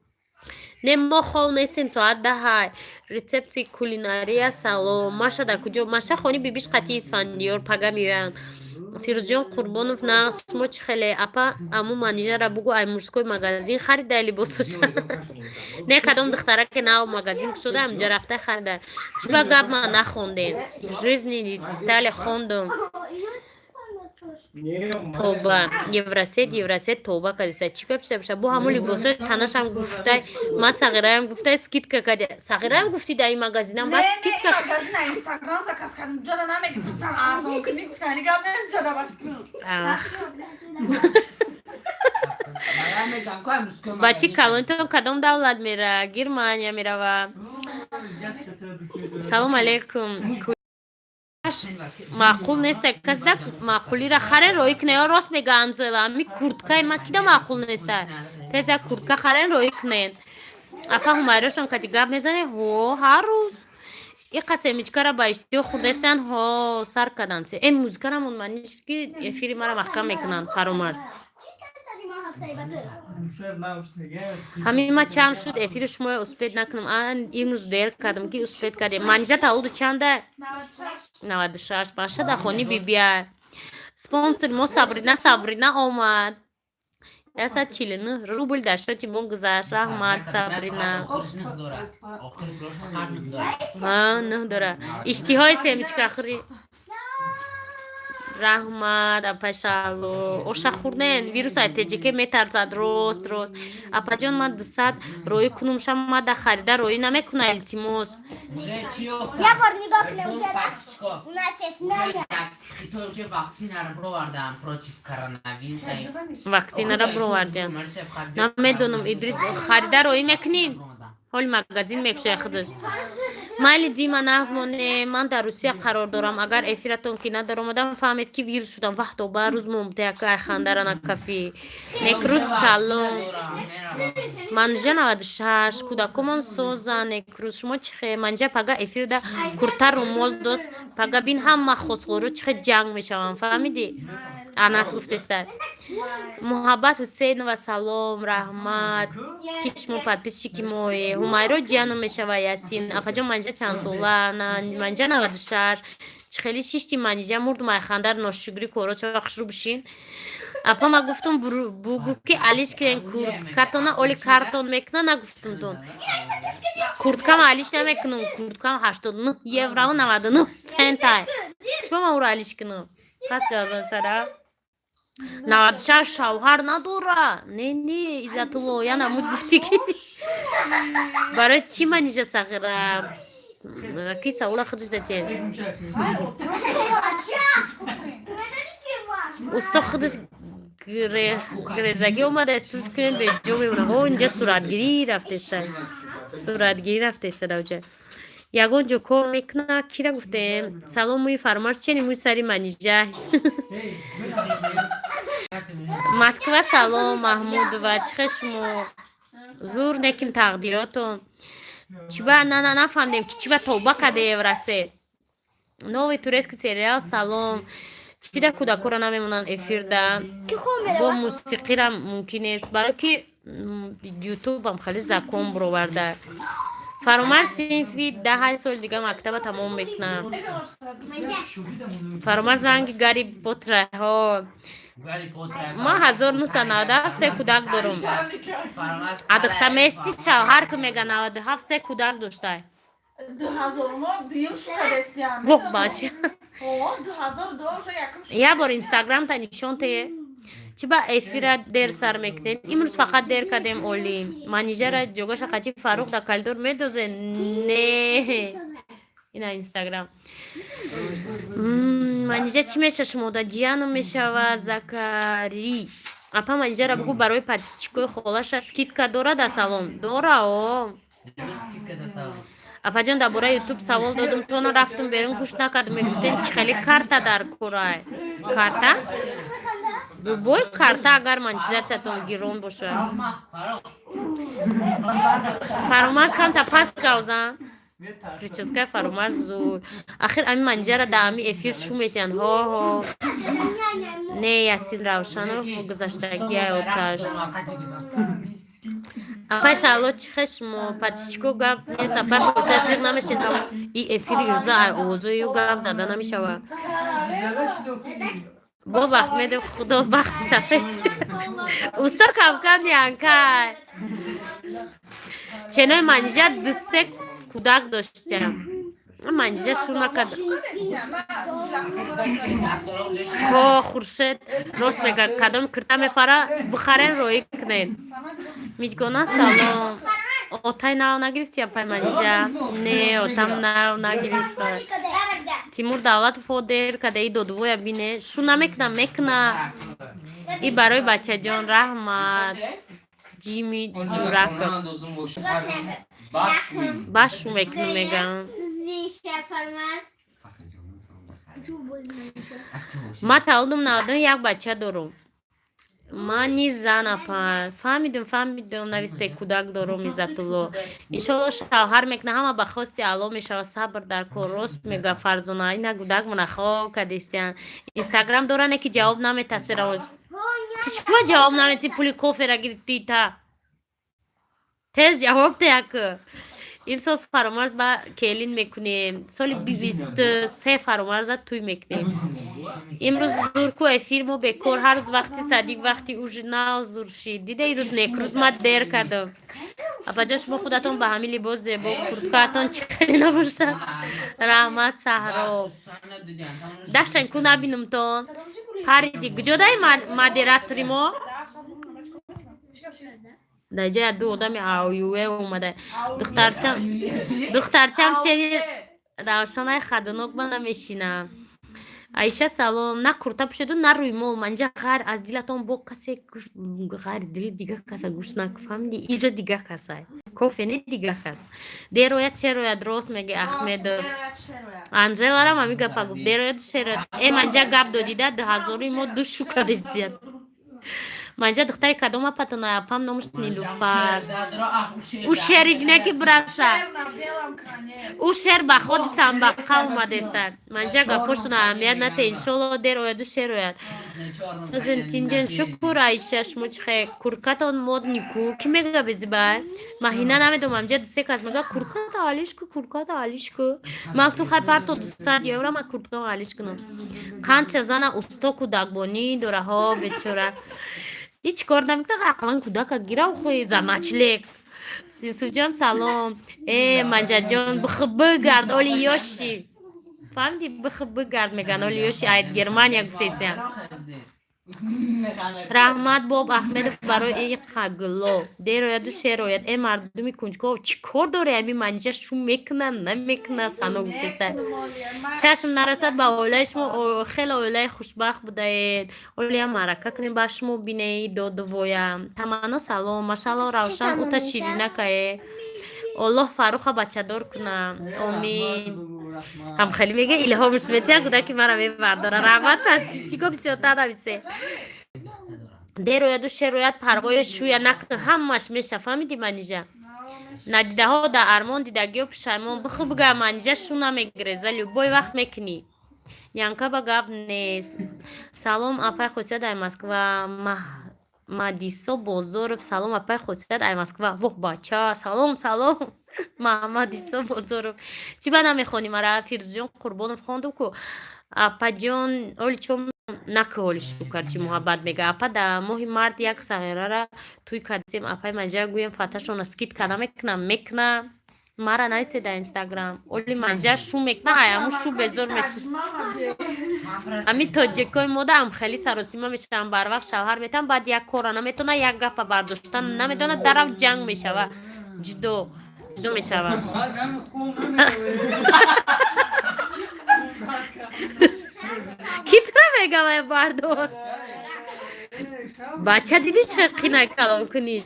Не, мо хов нестем, соат 10-ай. Рецепти кулинария, салом. Маша дар куҷо? Маша хони бибиш қати Исфандиёр, пага меоянд. Фирӯзҷон Қурбонов, нағз, шумо чӣ хеле? Апа, аму Манижара бугӯ, ай мужской магазин харидай либосоша. Не, кадом духтараке нав магазин кушода, ҳамҷо рафта харида. Чӣ ба гап, ман нахондем? Жизни детали хондум. Тоба, Евросет, Евросет, тоба кадиса. Чӣ гап шуда? Бо ҳамун либосои танашам гуфтай, ма сағираям гуфтай, скидка кади. Сағираям гуфти, дар ин магазинам ба скидка. Магазин Инстаграм заказ кардам. Ҷода намеги, пурсан, арзон кунӣ гуфтани гап нест, ҷода ба фикрам. Ах. Бачи калонтон кадом давлат мера? Германия мерава. Салом алейкум. Маъқул неста, касда маъқулира харе, роӣ куне. Ё рост мега Анзела, ами курткаи ма кида маъқул неста? Тез як куртка харен, роӣ кунен. Апа, Ҳумайрошон кати гап мезане? Ҳо, ҳар рӯз. Иқа семечкара ба иштиҳо хӯрдастан, ҳо, сар кадан. Э, музикарамон маниш, ки эфири мара маҳкам мекунанд. Фаромарз. Ҳамин ма чанд шуд, эфири шумо успеть накунам. Ан имрӯз дер кардам, ки успеть кардем. Манижа таваллуду чанда? 96. Маша дар хони бибия. Спонсори мо Сабрина, Сабрина омад. 149 рубл дар счёти мо гузашт. Раҳмат, Сабрина. Ҳа, нӯҳ дора. Иштиҳои семечка хӯрӣ. Раҳмат, апашало. Оша хӯрден? Вирус ай теҷике метарзад, рост, рост. Апаҷон, ман 200 роӣ кунум, ша мада харида роӣ намекуна, илтимос. Я бор нигоҳ кунем. У нас есть няня. Хитои ваксинаро бировардам против коронавируса. Ваксинара бировардям. Намедонам, Идрис, харида роӣ мекунӣ? Ҳоли магазин мекушоя худаш. Майли, Дима, нағз моне. Ман дар Русия қарор дорам. Агар эфиратон ки надаромадам, фаҳмед, ки вирус шудам. Вахто ба рӯз момтаяка ай хандара накафӣ. Некрӯз, салом. Манжа 96, кӯдакомон соза. Некрӯз, шумо чӣ хе? Манҷа пага эфирда курта, румол дост. Пага бин, ҳама хосғоро чӣ хе ҷанг мешаванд, фаҳмидӣ? Анас гуфтеста. Муҳаббат Ҳусейнова, салом, раҳмат, ки шумо подписчики мое. Ҳумайро ҷиану мешава. Ясин, апаҷон, манҷа чанд сола? Манҷа 96. Чӣ хеле шишти, манижа? Мурдум ай хандар. Ношукрӣ коро чава хушрӯ бишин. Апа, ма гуфтум, бугӯ, ки алиш кирен курткатона, оли картон мекуна. Нагуфтумтон, курткам алиш намекунам. Курткам 89 еврову 99 центай. Чиба ма ӯро алиш кунам? Пас газан шара. 96, шавҳар надора. Не, не, Иззатулло, яна муд гуфтӣ, ки барои чӣ манижа сағира? Ки савола худаш датен. Усто худаш грезагӣ омада, истуш кунем, беҷо мемонам. О, инҷа суратгирӣ рафтеста, суратгирӣ рафтеста. Давҷа ягон ҷо кор мекуна? Кира гуфтем? Салом, мӯи Фармарс чени, мӯи сари Манижа. Москва, салом. Маҳмудова, чӣ хел шумо? Зур неким тақдиротон. Чиба на нафаҳмидем, ки чиба тоба каде расе. Новый турецкий сериал, салом. Чида кӯдакоро намемонанд эфирда? Бо мусиқира мумкин нест, барое ки Ютубам хеле закон буроварда. Фаромарз синфи 10-ҳай, соли дига мактаба тамом мекунам. Фаромарз ранги Гарри Потраҳо. Ма 1997, се кӯдак дорум. Адухта мести, шавҳар ки мега, 97, се кӯдак доштай. Воҳ, бача. Як бор Инстаграмта нишон тее. Чӣ ба эфира дер сар мекунед? Имрӯз фақат дер кардем. Олӣ, манижара ҷогаша қачи Фаррух дар коридор медозе. Не, ина Инстаграм. Манижа чӣ меша шумода? Ҷияну мешава. Закари, апа, манижара бугӯ, барои подписчикои холаша скидка дорада. Салом, дора о. Апаҷон, дар бораи Ютуб савол додум, тона рафтум берун, гӯш накардум. Мегуфтем, чӣ хеле карта дар корай? Карта, бой карта, агар монетизатсиятон гирон бошад. Фаромарз камта пас гавзан. Прическаи Фаромарз зуд. Ахир ами манижара дар ами эфир чӯ метиҳанд? Ҳо, ҳо. Не, Ясин Равшанов гузаштагиай оташ. Апай Шаҳло, чӣ хел шумо? Подписчико гап нест, апай, хосият зиқ намешин. И эфири юза ай овозою гап зада намешава. Бо Бахмедов, худо бахти сафед. Усто кавкам янкай. Ченои Манижа дусе кӯдак доштям. Манижа шу накард. Ҳо, Хуршед рост мега. Кадом кирта мефара, бихарен, роӣ кунен. Миҷгона, салом. Отай нав нагирифти, апай Манижа? Не, отам нав нагирифта. Тимур Давлатов о дер када. И додвоя бине, шу намекуна, мекуна. И барои бачаҷон раҳмат. Ҷими Ҷураков. Башу мекунам, мегам. Ма таваллудум 91, як бача дорум. Ман низ зан, апа. Фаҳмидум, фаҳмидум, нависте, кӯдак дорум. Иззатулло, иншолло, шавҳар мекуна. Ҳама ба хости Алло мешава, сабр дар кор. Рост мега Фарзона. Ина гудак мана хоб кадистиян. Инстаграм доране, ки ҷавоб наметасира. Ту чума ҷавоб наметӣ? Пули кофера гирифтӣ, та тез ҷавоб деяк. Имсол Фаромарз ба келин мекунем, соли 23 Фаромарза тӯй мекунем. Имрӯз зурку эфир, мо бекор ҳар рӯз вақти садик, вақти ужинав зур шид. Дида, ирӯз некрӯз ма дер кардам. Апаҷон, шумо худатон ба ҳамин либос зебо, курткаатон чӣ хеле набошад. Раҳмат, Саҳро. Даштан ку набинумтон, париди. Куҷодаи модератори мо? Дар ҷоя ду одами аюе омада. Духтарчам, духтарчам, чени Равшанаи хадунок ба намешинам. Аиша, салом. На курта пӯшеду, на рӯймол. Манҷа ғайр аз дилатон бо касе, ғайри дили дига каса гӯш нак, фаҳмиди? Иҷо дига касай, кофе не, дига кас. Дерояд, шерояд, рост меге Ахмедов. Анжеларам ҳами гапа гуфт: дерояд, шерояд. Э, манҷа гап додида, дуҳазори мо ду шукадезият. Манҷа духтари кадом апатона? Апам номаш Нилуфар. Ӯ шери ҷинаки бираса, ӯ шер ба ходи самбақа омадеста. Манҷа гапошона аҳамият нате, иншолло дер ояду шер ояд. Созен, тинҷен, шукур. Аиша, шумо чи хе? Куркатон модный ку, ки мега безибай? Маҳина намедонам, амҷа се кас мега: «Курката алиш ку, курката алиш ку». Ман гуфтам: «Хай, парто 200 евро, ман курткаро алиш кунам». Қанча зана усто кӯдакбонӣ дораҳо, бечора ҳеҷ кор намекунад, ақаллан кӯдака гирав хуи заначлек. Юсуфҷон, салом. Э, Манҷаҷон, бихи бигард, оли ёши, фаҳмиди? Бихи бигард меган, оли ёши, айд Германия гуфтесиям. Раҳмат, Боб Ахмедов, барои иқагло. Дер ояду шер ояд. Э, мардуми кунҷков, чӣ кор дори? Ами Манҷа шу мекуна, намекуна, сано гуфтеса. Чашм нарасад ба оилаи шумо, хеле оилаи хушбахт будаед. Олиам маърака кунем, ба шумо бинеи додувоям. Таманно, салом. Машалло, Равшан, ута ширинакае. Оллоҳ Фарруха бачадор куна, омин. Ҳам хеле мега, илҳомш метия, кӯдаки мара мебардора. Раҳмат, чико бисёртар нависе. Дер ояду шер ояд, парвоя шӯя накун, ҳамаш меша, фаҳмиди, Манижа? Надидаҳо дар армон, дидагиё пушаймон. Биху бига, Манижа шу намегиреза, любой вақт мекунӣ. Янка ба гап нест. Салом, апай Хосият, ай Москва. Мадисо Бозоров, салом, апай Хосият, ай Москва. Воҳ, бача, салом, салом, Маҳмадисо Бозоров. Чӣ ба намехонӣ мара? Фирӯзҷон Қурбонов, хонду ку. Апаҷон, оли чо наку, оли шукар, чӣ муҳаббат мега. Апа, дар моҳи март як сағирара тӯй кардем. Апай Манҷа, гӯем, фаташона скидка намекунам? Мекуна. Мара нависе дар Инстаграм. Оли Манҷа шу мекуна, аяму шу безор меши. Ами тоҷикои мода ам хеле саросима мешаванд, барвақт шавҳар метаван, баъд як кора наметавона, як гапа бардоштан наметавона, дарав ҷанг мешава, ҷудо ҷудо мешава. Ки тра мегавай, бардор. Бача, диди, чӣ қина калон куниш.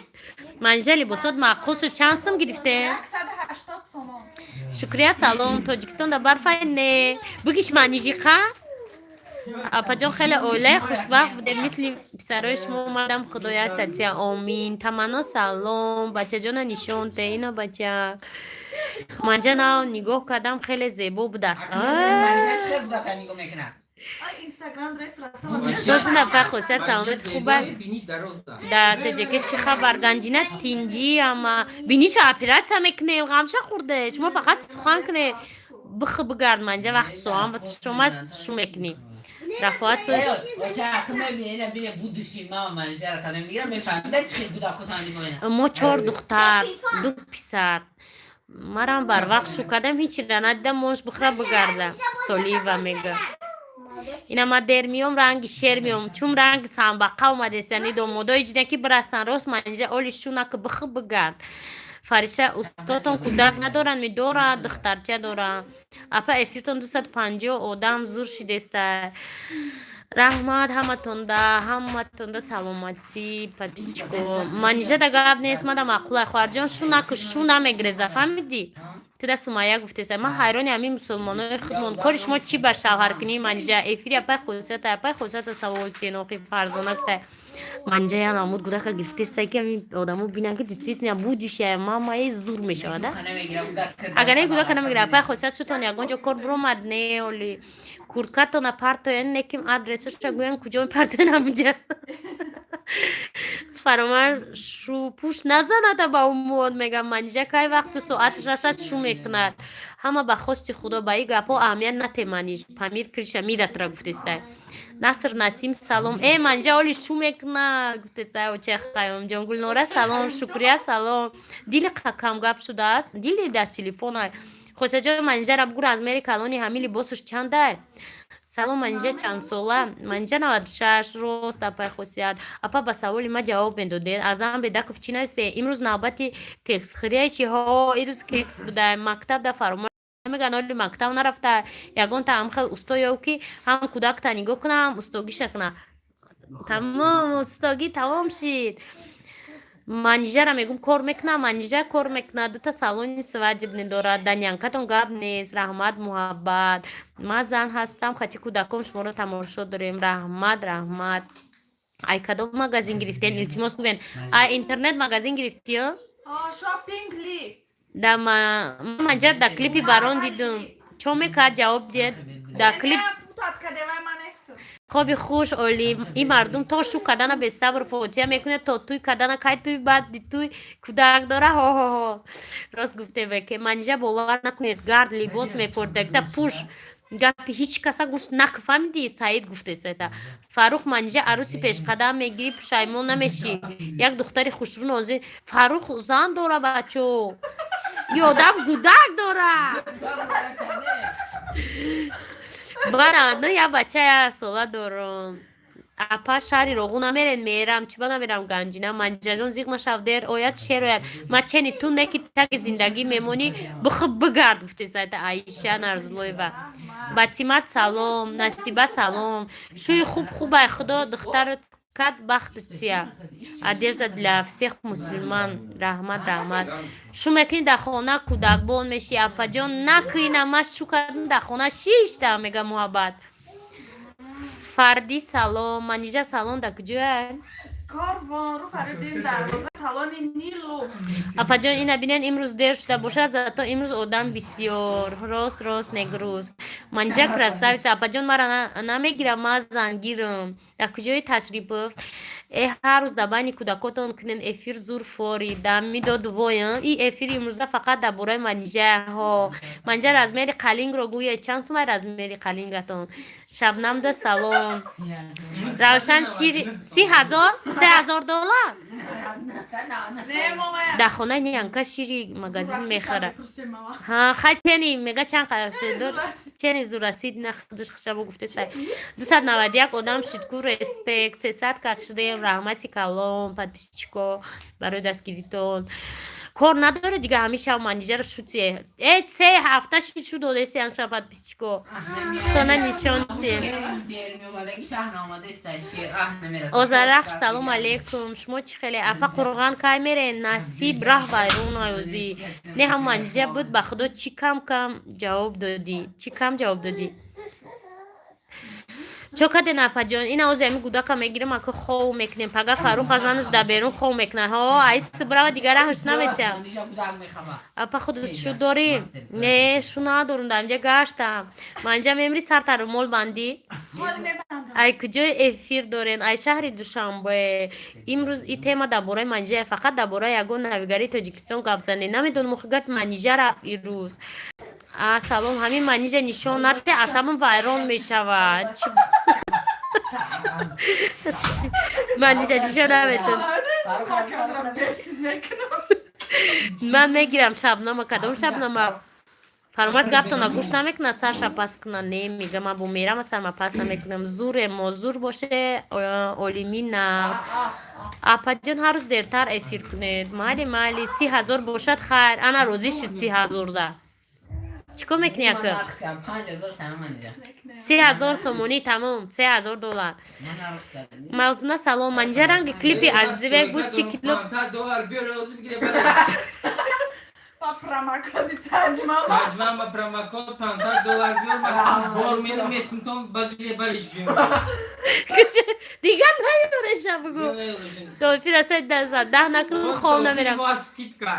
Манжа, либосот маъқул шуд. Чанд сум гирифте? 180 сомон. Шукрия, салом. Тоҷикистон да барфай не бигиш, Манижиқа. Апаҷон, хеле оилаи хушбахт будем, мисли писарои шумо омадам, худоя татия, омин. Таманно, салом. Бачаҷона нишон те, ина бача. Манҷа нав нигоҳ кардам, хеле зебо будааст. Инстаграм. Созина, па хосият, саломат, хуба? Биниш дароза. Да Теҷеке чӣ хабар? Ганҷина, тинҷӣ. Ама биниша оператсия мекунем, ғамша хӯрде. Шумо фақат сухан кунем, бихи бигард. Манҷа вақт соам ва шума шу мекунӣ. Рафоат соз. Мо чор духтар, ду писар. Марам барвақт шу кардам, ҳечира надидам. Мош бихӯра, бигарда. Солиева мега: «Ина ма дер миём, ранги шер миём, чун ранги самбақа омадест». Яъне домодои ҷида ки бирасан, рост. Манҷа оли шу наки, бихи бигард. Фариша, устодтон кӯдак надоранд? Медорад, духтарча дора. Апа, эфиртон 250 одам зур шидеста. Раҳмат ҳаматонда, ҳаматонда саломатӣ. Подписчико, Манижа да гап нест, мада маъқула. Хоҳарҷон, шу наку, шу намегреза, фаҳмидӣ? Тида Сумая гуфтеса. Ман ҳайрони ҳамин мусулмонои худмон. Кори шумо чӣ ба шавҳаркунӣ, Манижа? Эфири апай Хусията, апай Хусията савол ченохи. Фарзона гуфта: «Манижа я намуд гудака гирифтеста, ки ҳамин одамо бинанд, ки действительно будущая мамаи зур мешавад». Агар не, гудака намегира. Апай Хусият, шутон ягон ҷо кор биромад? Не, оли курткатона партоен, неким адресаша гӯян, куҷо мепартоен, ҳаминҷа. Фаромарз шӯпӯш назанада ба умод, мегам. Манижа кай вақту соаташ расад, шу мекунад. Ҳама ба хости Худо. Ба ин гапҳо аҳамият нате, Маниж. Памир криша миратра, гуфтестай. Наср Насим, салом. Э, Манижа оли шу мекунад, гуфтестай. Оча Хайёмҷон, Гулнора, салом. Шукрия, салом. Дили камгап шудааст, дили дар телефона. Хосаҷо, Манижара бугӯ, размери калони ҳамин либосаш чандай? Салом, Манижа чандсола? Манижа 96. Рост, апай Хосият. Апа, ба саволи ма ҷавоб медодед. Азам Бедаков чӣ нависте? Имрӯз навбати кексхӯрия чи? Ҳо, ирӯз кекс буда. Мактаб да фаромӯш мегӯянд, оли мактаб нарафта. Ягонта ҳамхел усто ёб, ки ҳам кӯдакта нигоҳ куна, ҳам устогиша куна. Тамом, устогӣ тамом шид. Манижара мегум, кор мекуна. Манижа кор мекуна, дута салони свадебный дорад. Данянкатон гап нест. Раҳмат, Муҳаббат. Ман зан ҳастам, хати кӯдаком шуморо тамошо дорем. Раҳмат, раҳмат. Ай кадом магазин гирифтен, илтимос, гӯен. Ай интернет магазин гирифтиё? Шопинг ли. Да, манҷа да клипи Барон дидум. Чо мекард, ҷавоб диҳед да клип. Путат кадевай, ман нестам. Хоби хуш, олӣ. Ин мардум то шу кардана бесабр, фотиҳа мекунад, то туй кардана. Кай туй, баъди туй кӯдак дора. Ҳо-ҳо-ҳо, рост гуфте. Ке, Манижа, бовар накунед, гард либос мефордагта пуш. Гапи ҳеҷ каса гӯш нак, фаҳмидӣ? Саид гуфтесета. Фаррух, Манижа арӯси пешқадам мегирӣ, пушаймон намешӣ. Як духтари хушрӯ нозин. Фаррух зан дора, бачо. И одам гудак дора. Бана, ну, я бача я сола дорам. Апа, шаҳри Роғу намерен? Мерам, чиба намерам? Ганҷина, Манҷажон, зиқ нашав, дер ояд, шер ояд. Ма чени ту не, ки таги зиндагӣ мемонӣ, бихӯ, бигард, гуфтесайта. Аиша Нарзулоева, Батимат, салом. Насиба, салом. Шӯи хуб хубай, Худо духтарат кад бахт тия. Одежда для всех мусульман. Раҳмат, раҳмат. Шу мекунӣ, дар хона кӯдакбон мешӣ. Апаҷон, накӯина, ма шу кардам, дар хона шишта, мега. Муҳаббат Фардӣ, салом. Манижа, салон дар куҷоя? Корвон рӯ паридем, дарвоза, салони Нилу. Апаҷон, ина бинен, имрӯз дер шуда бошад, зато имрӯз одам бисёр. Рост, рост, негрӯз. Манижа красавица. Апаҷон, мара намегирам, ма зангирам. Дар куҷои ташрипов? Э, ҳар рӯз дар байни кӯдакотон кунен эфир, зур фори дамидод воя. И эфири имрӯза фақат дар бораи Манижаҳо. Манижа, размери қалингро гӯя, чанд сумай размери қалингатон? Шабнамда, салом. Равшан, шири 30 000, 3000 доллар. Дар хонаи Ниянка шири магазин мехарад. Ҳа, хай, чени мега, чанд қадр чени зурасид на худаш хушабо гуфтесай. 291 одам шидку, респект. 300 кас шудем. Раҳмати калом, подписчико, барои дастгиритон. Кор надоре дига, ҳамеша Манижаро шутие. Э, се ҳафта шид, шу додесиан ша, подписчико. Тона нишонте. Озарахш, салом алейкум. Шумо чӣ хеле, апа? Қурған кай мерен? Насиб, раҳ вайрон аёзӣ. Не, ҳам Манижа буд, ба Худо, чӣ кам кам ҷавоб додӣ, чӣ кам ҷавоб додӣ. Чо каден, апаҷон? Ина ози ами гудака мегирам, ака, хов мекунем. Пага Фарух азанаш дар берун хов мекунад. Ҳо, айс брава, дигар раҳш наметиҳам. Апа, худат шу дорӣ? Не, шу надорум, дар инҷа гаштам. Манҷа мемри, сартару мол бандӣ. Ай куҷои эфир дорен? Ай шаҳри Душанбе. Имрӯз и тема дар бораи Манижа, фақат дар бораи ягон навигарии Тоҷикистон гап занед. Намедонам, охи гапи Манижа рафт ирӯз. А, салом, ҳамин Манижа нишон наде, асабам вайрон мешавад. Манижа нишон наметон. Ман мегирам шабнама, кадом шабнама? Фаромарз гаптона гӯш намекунад, сарша пас куна. Не, мега, ман бо мерама, сарма пас намекунам. Зуре мо зур боше, олимӣ нағз. Апаҷон, ҳар рӯз дертар эфир кунед. Майли, майли, 30 000 бошад, хайр. Ана, розӣ шид 30 000-да. Чӣ кор мекунӣ, ака? 30 000 сомонӣ, тамом, 3000 доллар. Мавзуна, салом. Манижа ранги клипи Азизибек буд, 30 кило. 500 доллар биёр, розӣ бигире. Ба промокоди Таҷмама. Таҷман, ба промокод 500 доллар биёр, ман бор метумтон, багире, бариш. Дигар наёреша, бугӯ. То эфир расад, даҳ накунам, хоб намерам. Скидка.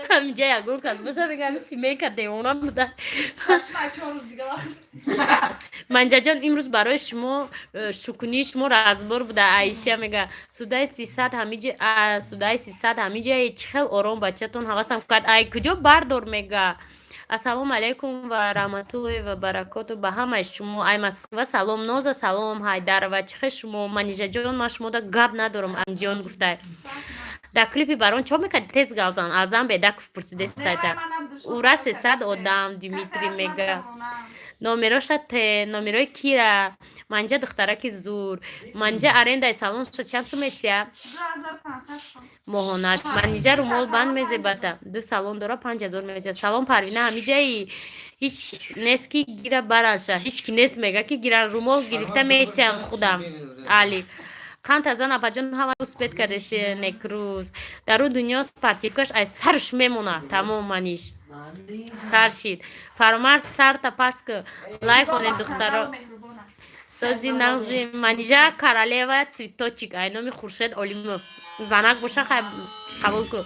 Ҳаминҷа ягон кас боша, мегам, симека девона буда. 4 рӯз дига вақт. Манҷаҷон, имрӯз барои шумо шукунии шумо разбор буда. Аиша мега, судаи 300 ҳамиҷа, судаи 300 ҳамиҷа, чӣ хел ором бачатон ҳавасам кард. Ай куҷо бардор, мега. Ассалому алайкум ва раҳматуллоҳи ва баракоту ба ҳамаи шумо. Ай Москва салом, Ноза, салом, Ҳайдарова, чӣ хел шумо, Манижаҷон? Ман шумода гап надорам, Амҷон гуфта. Дар клипи барон чо мекарди? Тез галзан, Азам Бедаков пурсидестайта. Ура, 300 одам. Димитрий мега, номероша те, номерои кира. Манҷа духтараки зур. Манҷа, арендаи салоншо чанд сум метия? 2500 сом. Моҳонаш. Манижа румол банд мезебата, ду салон дора, 5000 метия. Салом, Парвина, ҳамиҷаи ҳеҷ нест ки гира бараша, ҳеҷ ки нест, мега, ки гира румол гирифта метиям худам. Али қанта зан, апаҷон, ҳама успеть кардеси. Некрӯз дар ӯ дунё спортивкаш ай сарш мемона, тамом, маниш сар шид. Фаромарз, сарта пас ки лайк конед, духтаро. Меҳрубон аст. Сози нағзи, Манижа, королева цветочек, ай номи Хуршед Олимов. Занак боша, хай, қабул ку.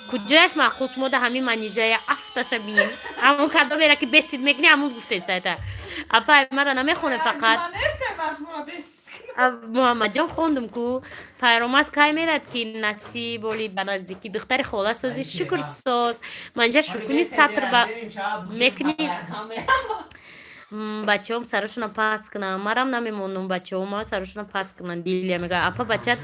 Куҷояш маъқул шумода? Ҳамин Манижая афташа бин, ҳамон кадомера ки бесид мекунӣ, ҳамон гуфтесайта. Апа, мара намехоне фақат. Ман нестем машмура бест. Муҳаммадҷон, хондум ку. Пайромаз кай мерад, ки насиб оли ба наздикӣ. Духтари хола сози, шукр, соз. Манижа, шукуни сатр ба мекунӣ. Бачаҳом сарашона пас кунам, марам намемонам, бачаҳома сарашона пас кунам. Дилия мега, апа, бачат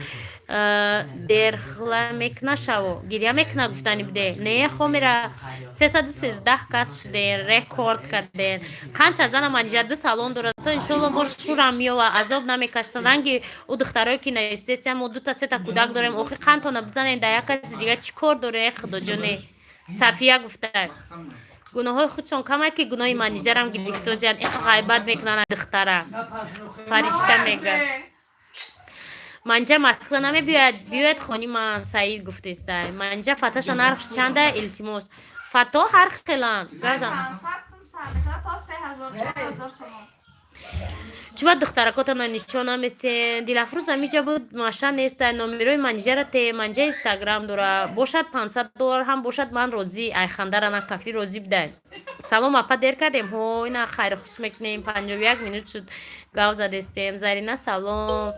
дерхла мекуна, шаво гиря мекуна, гуфтани буде. Не, хомера 313 кас шуден, рекорд карден. Қанча зана, Манижа ду салон дорад, то иншолло мо шурам меова, азоб намекашам ранги ӯ духтарое ки наестеция. Мо дута сета кӯдак дорем, охи қандтона бизанем да як каси дига, чӣ кор доре, худоҷоне? Сафия гуфта, гуноҳҳои худшон камай, ки гуноҳи манижарам гирифтоҷан, иқа ғайбат мекунанд. Духтара фаришта, мега, Манҷа Москва намебиёяд, биёяд хони ман. Саид гуфтестай, Манҷа, фаташа нархш чанда, илтимос? Фато ҳар хеланд, газам. 500 сум сар мешавад то 3000, 4000 сомон. Чуба духтаракотона нишон наметен? Дилафрӯз амиҷа буд, маша неста. Номерои манижара те. Манҷа инстаграм дора, бошад 500 доллар ҳам бошад, ман розӣ. Айхандара на кафӣ, розӣ будай. Салом, апа, дер кардем. Ҳо, ина хайру хуш мекунем, 51 минут шуд, гав задестем. Зарина, салом.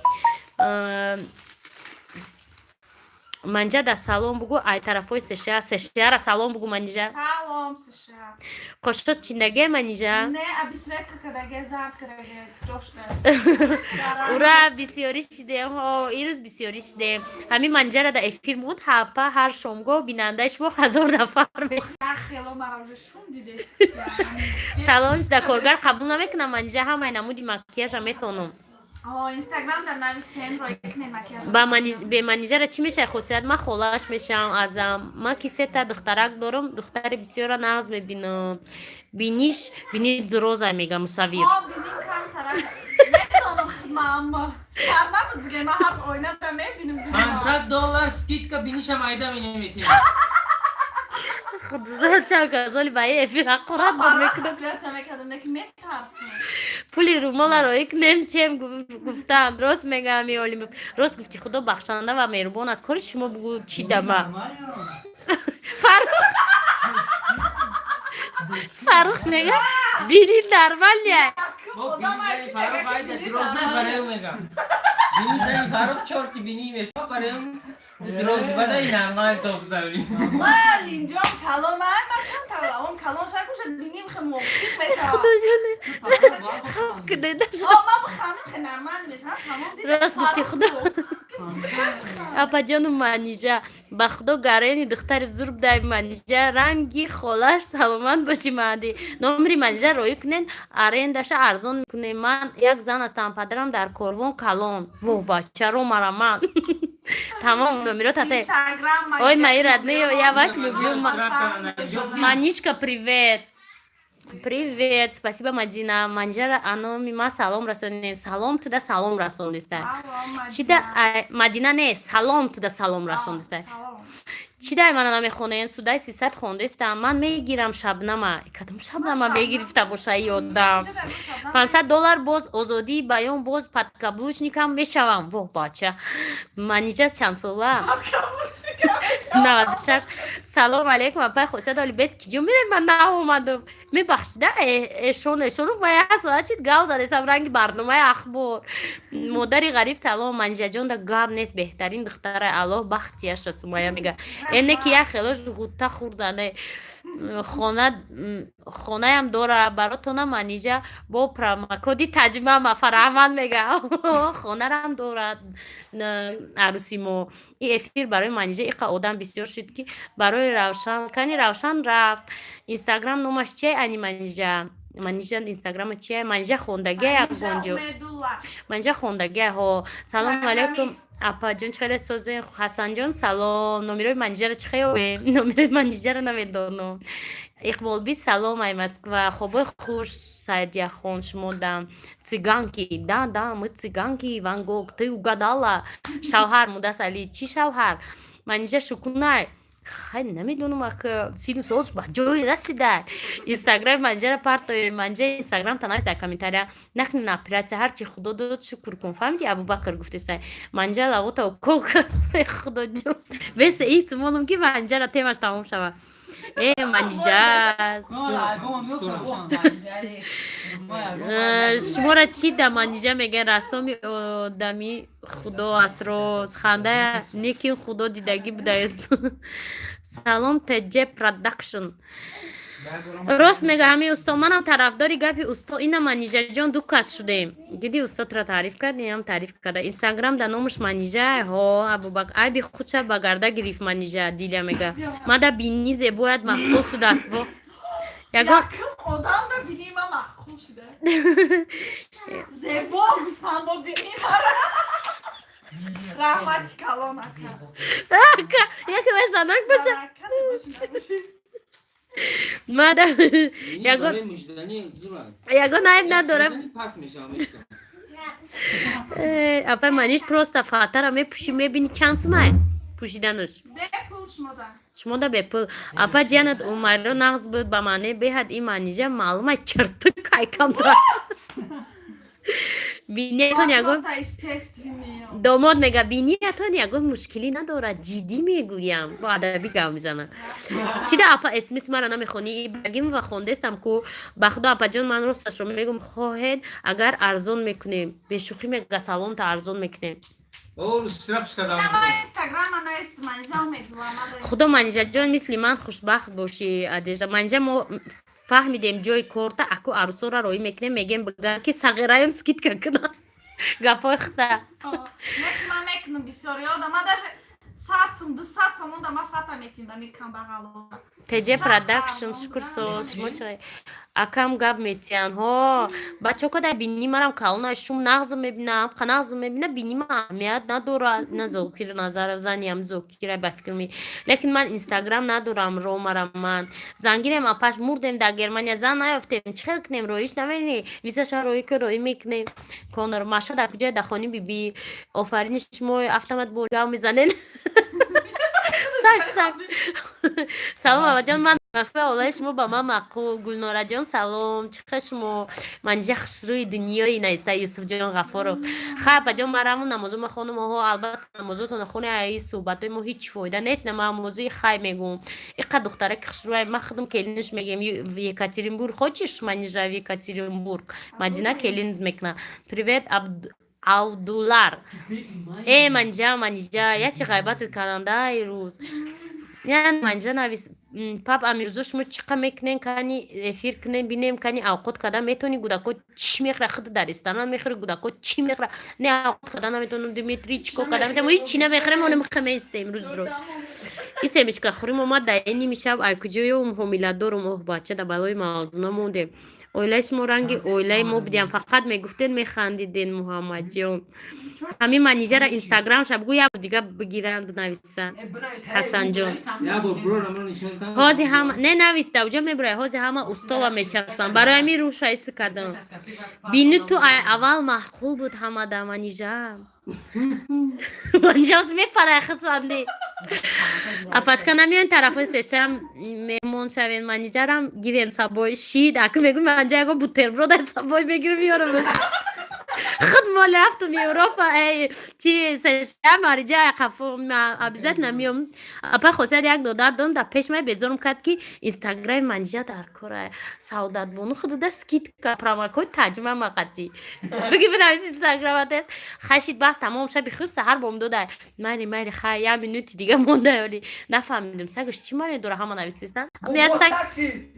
Манҷа да салом бугу, ай тарафҳои США, СШАра салом бугу, Манижа. Салом, США. Қошо чиндаге, Манижа? Не, обесцветка кадаге, зард кадаге, ҷошта. Ура, бисёрӣ шидем. Ҳо, ирӯз бисёрӣ шидем. Ҳамин Манҷара да эфир монд, ҳапа, ҳар шомгоҳ бинандаи шумо 1000 нафар мешавад. Хело мара уже шум дидест. Салон да коргар қабул намекунам, Манижа, ҳамаи намуди макияжа метонам. Инстаграм дар нависен, рой кне макияж. Ба бе Манижара чӣ мешавад хусусият? Ман холаш мешавам азам. Ман ки сета духтарак дорам, духтари бисёра нағз мебинам. Биниш бини дуроза, мега мусаввир. Биним камтара медонам хидмаама шар набуд, биге ман ҳар оина да мебинам. 500 доллар скидка, бинишам айда менеметем. Чанд казоли ба эфир ҳақорат буд мекунам. Операция мекардам, лекин метарсам. Пули румола роӣ кунем, чем гуфтам. Рост мегӯям, олим, рост гуфти. Худо бахшанда ва меҳрубон аст. Кори шумо бугу, чӣ дама. Фаррух мега, бини нормальная. Бо бини Фаррух айда дроз на барои мегам. Бини зани Фаррух чорти бини меша, барои дроз бадай нормал тофтави. Ман инҷо калон ай, машам калон калон шакуша, биним хе мувофиқ мешавад. Худоҷоне, хаб кунед. О, ман бихандам, хе нормал мешавад, тамом дидам. Рост гуфти, худо. Апаҷону Манижа, ба худо гарени духтари зур будай. Манижа ранги холаш, саломат бошӣ. Маъди номери Манижа роӣ кунед, арендаша арзон мекунем. Ман як зан ҳастам, падарам дар корвон калон. Во, бачаро мара ман тамом номеро тате. Инстаграм. Ой, мои родные, я вас люблю. Манишка, привет. Привет, спасибо, Мадина. Манжара, аноми ма салом расонем. Салом туда салом расондиста. Чида Мадина не, салом туда салом расондиста. Чида мана намехонен? Судай 300 хондестам. Ман мегирам шабнама. Кадом шабнама мегирифта боша ёдам. 500 доллар, боз озодии баён, боз подкаблучникам мешавам. Во, бача. Манижа чанд сола? 96. Салом алейкум, апай Хосият оли бес, киҷо мерем? Ман наомадам, мебахшида, эшон эшонов, ма як соат чид гав задесам, ранги барномаи ахбор. Модари ғариб салом. Манҷаҷон да гап нест, беҳтарин духтара, Аллоҳ бахтияша. Сумая мега, эне ки як хелош ғутта хӯрдане, хона хонаям дора баротона. Манижа бо промокоди таҷмама фараҳманд мега, хонарам дорад арӯси мо. И эфир барои Манижа иқа одам бисёр шуд, ки барои Равшан кани Равшан рафт. Инстаграм номаш чия? Ани Манижа, Манижа инстаграма чия? Манижа хондагия ягонҷо, Манижа хондагия ҳо. Салому алайкум, апаҷон, чӣ хеле созен? Ҳасанҷон, салом. Номерои Манижаро чӣ хеёбем? Номерои Манижаро намедонам. Иқболби, салом, ай Москва. Хобои хуш, Саидяхон, шумо дам цыганки? Да, да, мы цыганки, Ван Гог, ты угадала. Шавҳар мудас али, чӣ шавҳар? Манижа шукунай, хай, намедонам, ак сину солш ба ҷое расида. Инстаграми Манижаро партоем. Манижа, инстаграм танавис дар комментария. Накунин оператсия, ҳарчи Худо дод, шукр кун, фаҳмиди? Абубакр гуфтесай, Манижа лағута укол. Худоҷон, беста исмонам, ки Манижара темаш тамом шава. Э, Манижа, шуморо чӣ да Манижа мегӯян? Рассоми одами Худо аст, рост ханда некин Худо дидагӣ будааст. Салом, Тж Продакшн. Рост мега ҳамин усто, манам тарафдори гапи усто. Ина, Манижаҷон, ду кас шудем, диди, устодро таъриф кард, инам таъриф карда. Инстаграм да номаш Манижа. Ҳо, Абубакр айби худша ба гарда гирифт. Манижа Диля мега, мада бинни зебояд маъқул шудааст бо ягон Одам да бини ма маъқул шуда, зебо гуфтам, бо бини мара. Раҳмати калон, ака. Яке вай занак боша. Касе боши, набоши. Мада ягон ягон айб надорам. Пас мешавам. Апай Маниш, просто фатара мепӯшӣ, мебини, чанд сумай пӯшиданаш? Бепул шумода. Шумода бепул. Апа ҷанат, Умайро нағз буд, ба маъне беҳад. Ин Манижа маълума чирту кайкамда биниятон ягон Просто естественный. Домод мега, биниятон ягон мушкилӣ надорад, ҷиддӣ мегӯям, бо адабӣ гап мезанам. Чида, апа, смс мара намехонӣ? Ибрагимова, хондестам ку, ба Худо, апаҷон, ман росташро мегӯм, хоҳед агар арзон мекунем, бешӯхӣ мега, салонта арзон мекунем. О, штрафш кардам. Ина ма инстаграма наест, Манижа Умедулла. Худо, Манижаҷон, мисли ман хушбахт бошӣ. Адеза Манижа, мо фаҳмидем ҷои корта, аку арӯсора роҳӣ мекунем, мегем, биган ки сағираем, скидка кунам гапҳои хута. Не ки ман мекунам бисёр ёда, ма даже 100 сум, 200 сум онда ма фата метим ба ми камбағало. ТЖ Продакшн, шукр, соз, шумо чӣ? Акам гап метиҳанд ҳо, бачаҳо, када бини марам калона шум нағзм мебинам, нағзм мебина, бини ма аҳамият надорад. На Зокир Назаров заниам Зокира ба фикр ми, лекин ман инстаграм надорам, ромарам ман зангирем, апаш, мурдем, дар Германия зан наёфтем, чӣ хел кунем? Роиш намени, визаша роӣ ки роӣ мекунем. Конор маша дар куҷое? Дар хони биби. Офарини шумо, автомат бо гав мезанен, сак сак. Салом, абаҷон, ман Москва, олаи шумо ба ман маъқул. Гулнораҷон, салом, чӣ хел шумо? Манижа хушрӯи дунёи наиста. Юсуфҷон Ғафоров, хай, апаҷон, ман равм намозо мехонам. Оҳо, албатта, намозотона хоне, аи суҳбатои мо ҳеҷ фоида нест. На, ман мавзӯи хай мегӯм, иқа духтараки хушрӯай, ман худам келинаш мегем. В Екатеринбург хочешь, Манижа, в Екатеринбург Мадина келин мекуна. Привет, Абдулар. Э, Манижа, Манижа, ячи ғайбатат карданда ирӯз. Ян Манижа навис, пап Амирзо, шумо чӣ қа мекунен? Кани эфир кунен, бинем, кани авқот карда метавонӣ? Гудако чӣ мехӯра? Худ дар ресторан мехӯри, гудако чӣ мехӯра? Не, авқот карда наметавонам. Дмитрий, чӣ кор карда метавонам? Ҳеҷ чӣ намехӯрем, оне мехӯрем имрӯз ро. И семечка хӯрим омад дар ними шаб, ай куҷоём, ҳомиладорум. Оҳ, бача, дар балои мавзуна мондем. Оилаи шумо ранги оилаи мо будиям, фақат мегуфтен, механдиден. Муҳаммадҷон, ҳамин Манижара инстаграмша бугӯ, як дига бигиранд, бинависанд. Ҳасанҷон, ҳози ҳама не нависта, уҷа мебурай, ҳози ҳама устова мечаспанд, барои ҳамин рӯша иси кардам. Бини ту ай аввал маъқул буд ҳамада. Манижа, Манижа мепарай хисанди. Апашка, намеоен тарафҳои сешам, меҳмон шавен, Манижарам гирен сабой шид. Аку мегӯ, Манижа ягон бутерброд аз сабой мегирам, меёрам, худ. Мол рафтум Европа, эй, чи США, мариҷа қафо обязательно миём. Апа Хосият, як додар дорам, дар пеш май безорум кард, ки инстаграми Манижа дар кора. Саодатбону худуда скидка, промокод таҷма мақатӣ биги, бинавис инстаграмате. Хашид, бас, тамом, шаби хуш, саҳар бомдода. Майли, майли, хай, як минути дига монда, ёли нафаҳмидем, сагаш чӣ маъне дора, ҳама навистестан.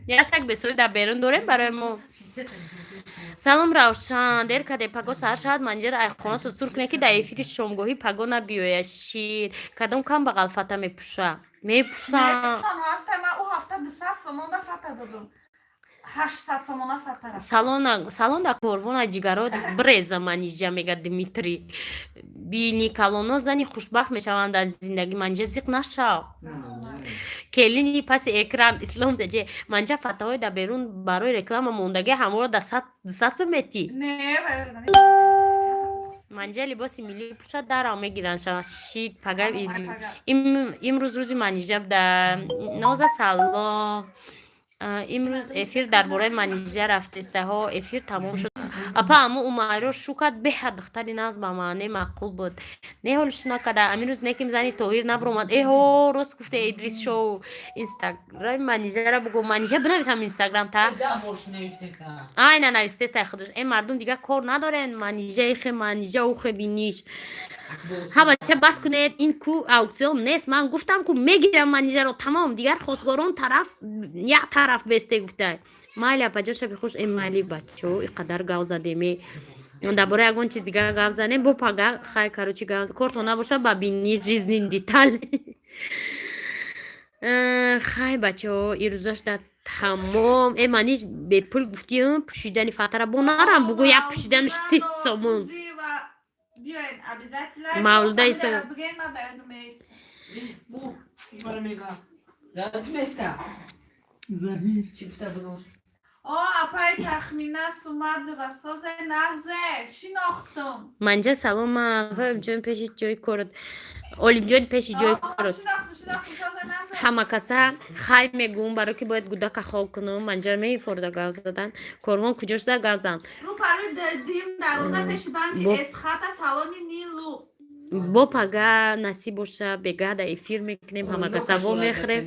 Як саг бесои дар берун дорем барои мо. Салом, Равшан, дер каде, паго саҳар шавад. Манҷара айхонато сур куне, ки дар эфири шомгоҳӣ паго набиёя. Шир кадом камбағал фата мепӯша, мепӯша. Мепӯшам, ҳаста. Ман ӯ ҳафта 200 сомонда фата додум. 800 сомона фата рафт. Салона, салон да корвона ҷигаро бреза, Манижа, мега Дмитрий. Бини калоно зани хушбахт мешаванд аз зиндагӣ. Манҷа, зиқ нашав. Келини паси экран ислом деже. Манҷа, фатаҳои дар берун барои реклама мондагӣ ҳаморо да 100 сум метӣ. Не, вай. Манҷа либоси миллӣ пӯшад, дарав мегиранд шид пага. Имрӯз рӯзи Манижа да. Ноза, салом. Имрӯз эфир дар бораи Манижа рафтестаҳо, эфир тамом шуд. Апа, аму Умайро шу кард, беҳад духтари нағз, ба маъне маъқул буд. Не, ҳоли шу накарда. Амирӯз неким зани Тоҳир набуромад. Эҳо, рост гуфте, Идрис шоу. Инстаграми Манижара бугӯ. Манижа, бинависам инстаграм та. Айна навистеста худаш. Э, мардум дигар кор надорен. Манижа ихе, Манижа ухе, биниш. Ҳа, бача, бас кунед, ин ку аукцион нест. Ман гуфтам ку, мегирам Манижаро, тамом. Дигар хосгорон тараф як тараф бесте гуфта. Майли, апаҷон, шаби хуш. Э, майли, бачаҳо, и қадар гав задеме, дар бораи ягон чиз дигар гап занем бо пага. Хай, короче, гав кортон набошад, ба бини жизнин детали. Хай, бачаҳо, ирӯзаш да тамом. Э, маниш бепул гуфтӣ, пӯшидани фатара бо нарам бугӯ, як пӯшиданаш 30 сомон. Биёед обязательно. Мавлудаи. Бигӯед, ман ба ёду меистам. Ту места. Чӣ гуфта будам? О, апаи Тахмина Сумадова, созе, нағзе, шинохтум. Манҷа, салом, ҷон, пеши ҷои корот, Олимҷон, пеши ҷои корот. Шинохтум, шинохтум, созе, нағзе. Ҳама каса хай мегӯм, барое ки бояд гудака хоб кунам. Манҷа меифорда гав задан. Корвон куҷо шуда гав зан? Рӯ парӯи дим дарвоза, пеши банки Эсхата, салони Нилу. Бо пага насиб боша, бега да эфир мекунем, ҳама каса во мехӯрем,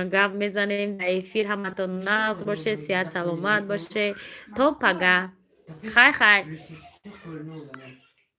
гап мезанем дар эфир. Ҳаматон нағз боше, сиҳат саломат боше. То пага, хай, хай. Қурнол.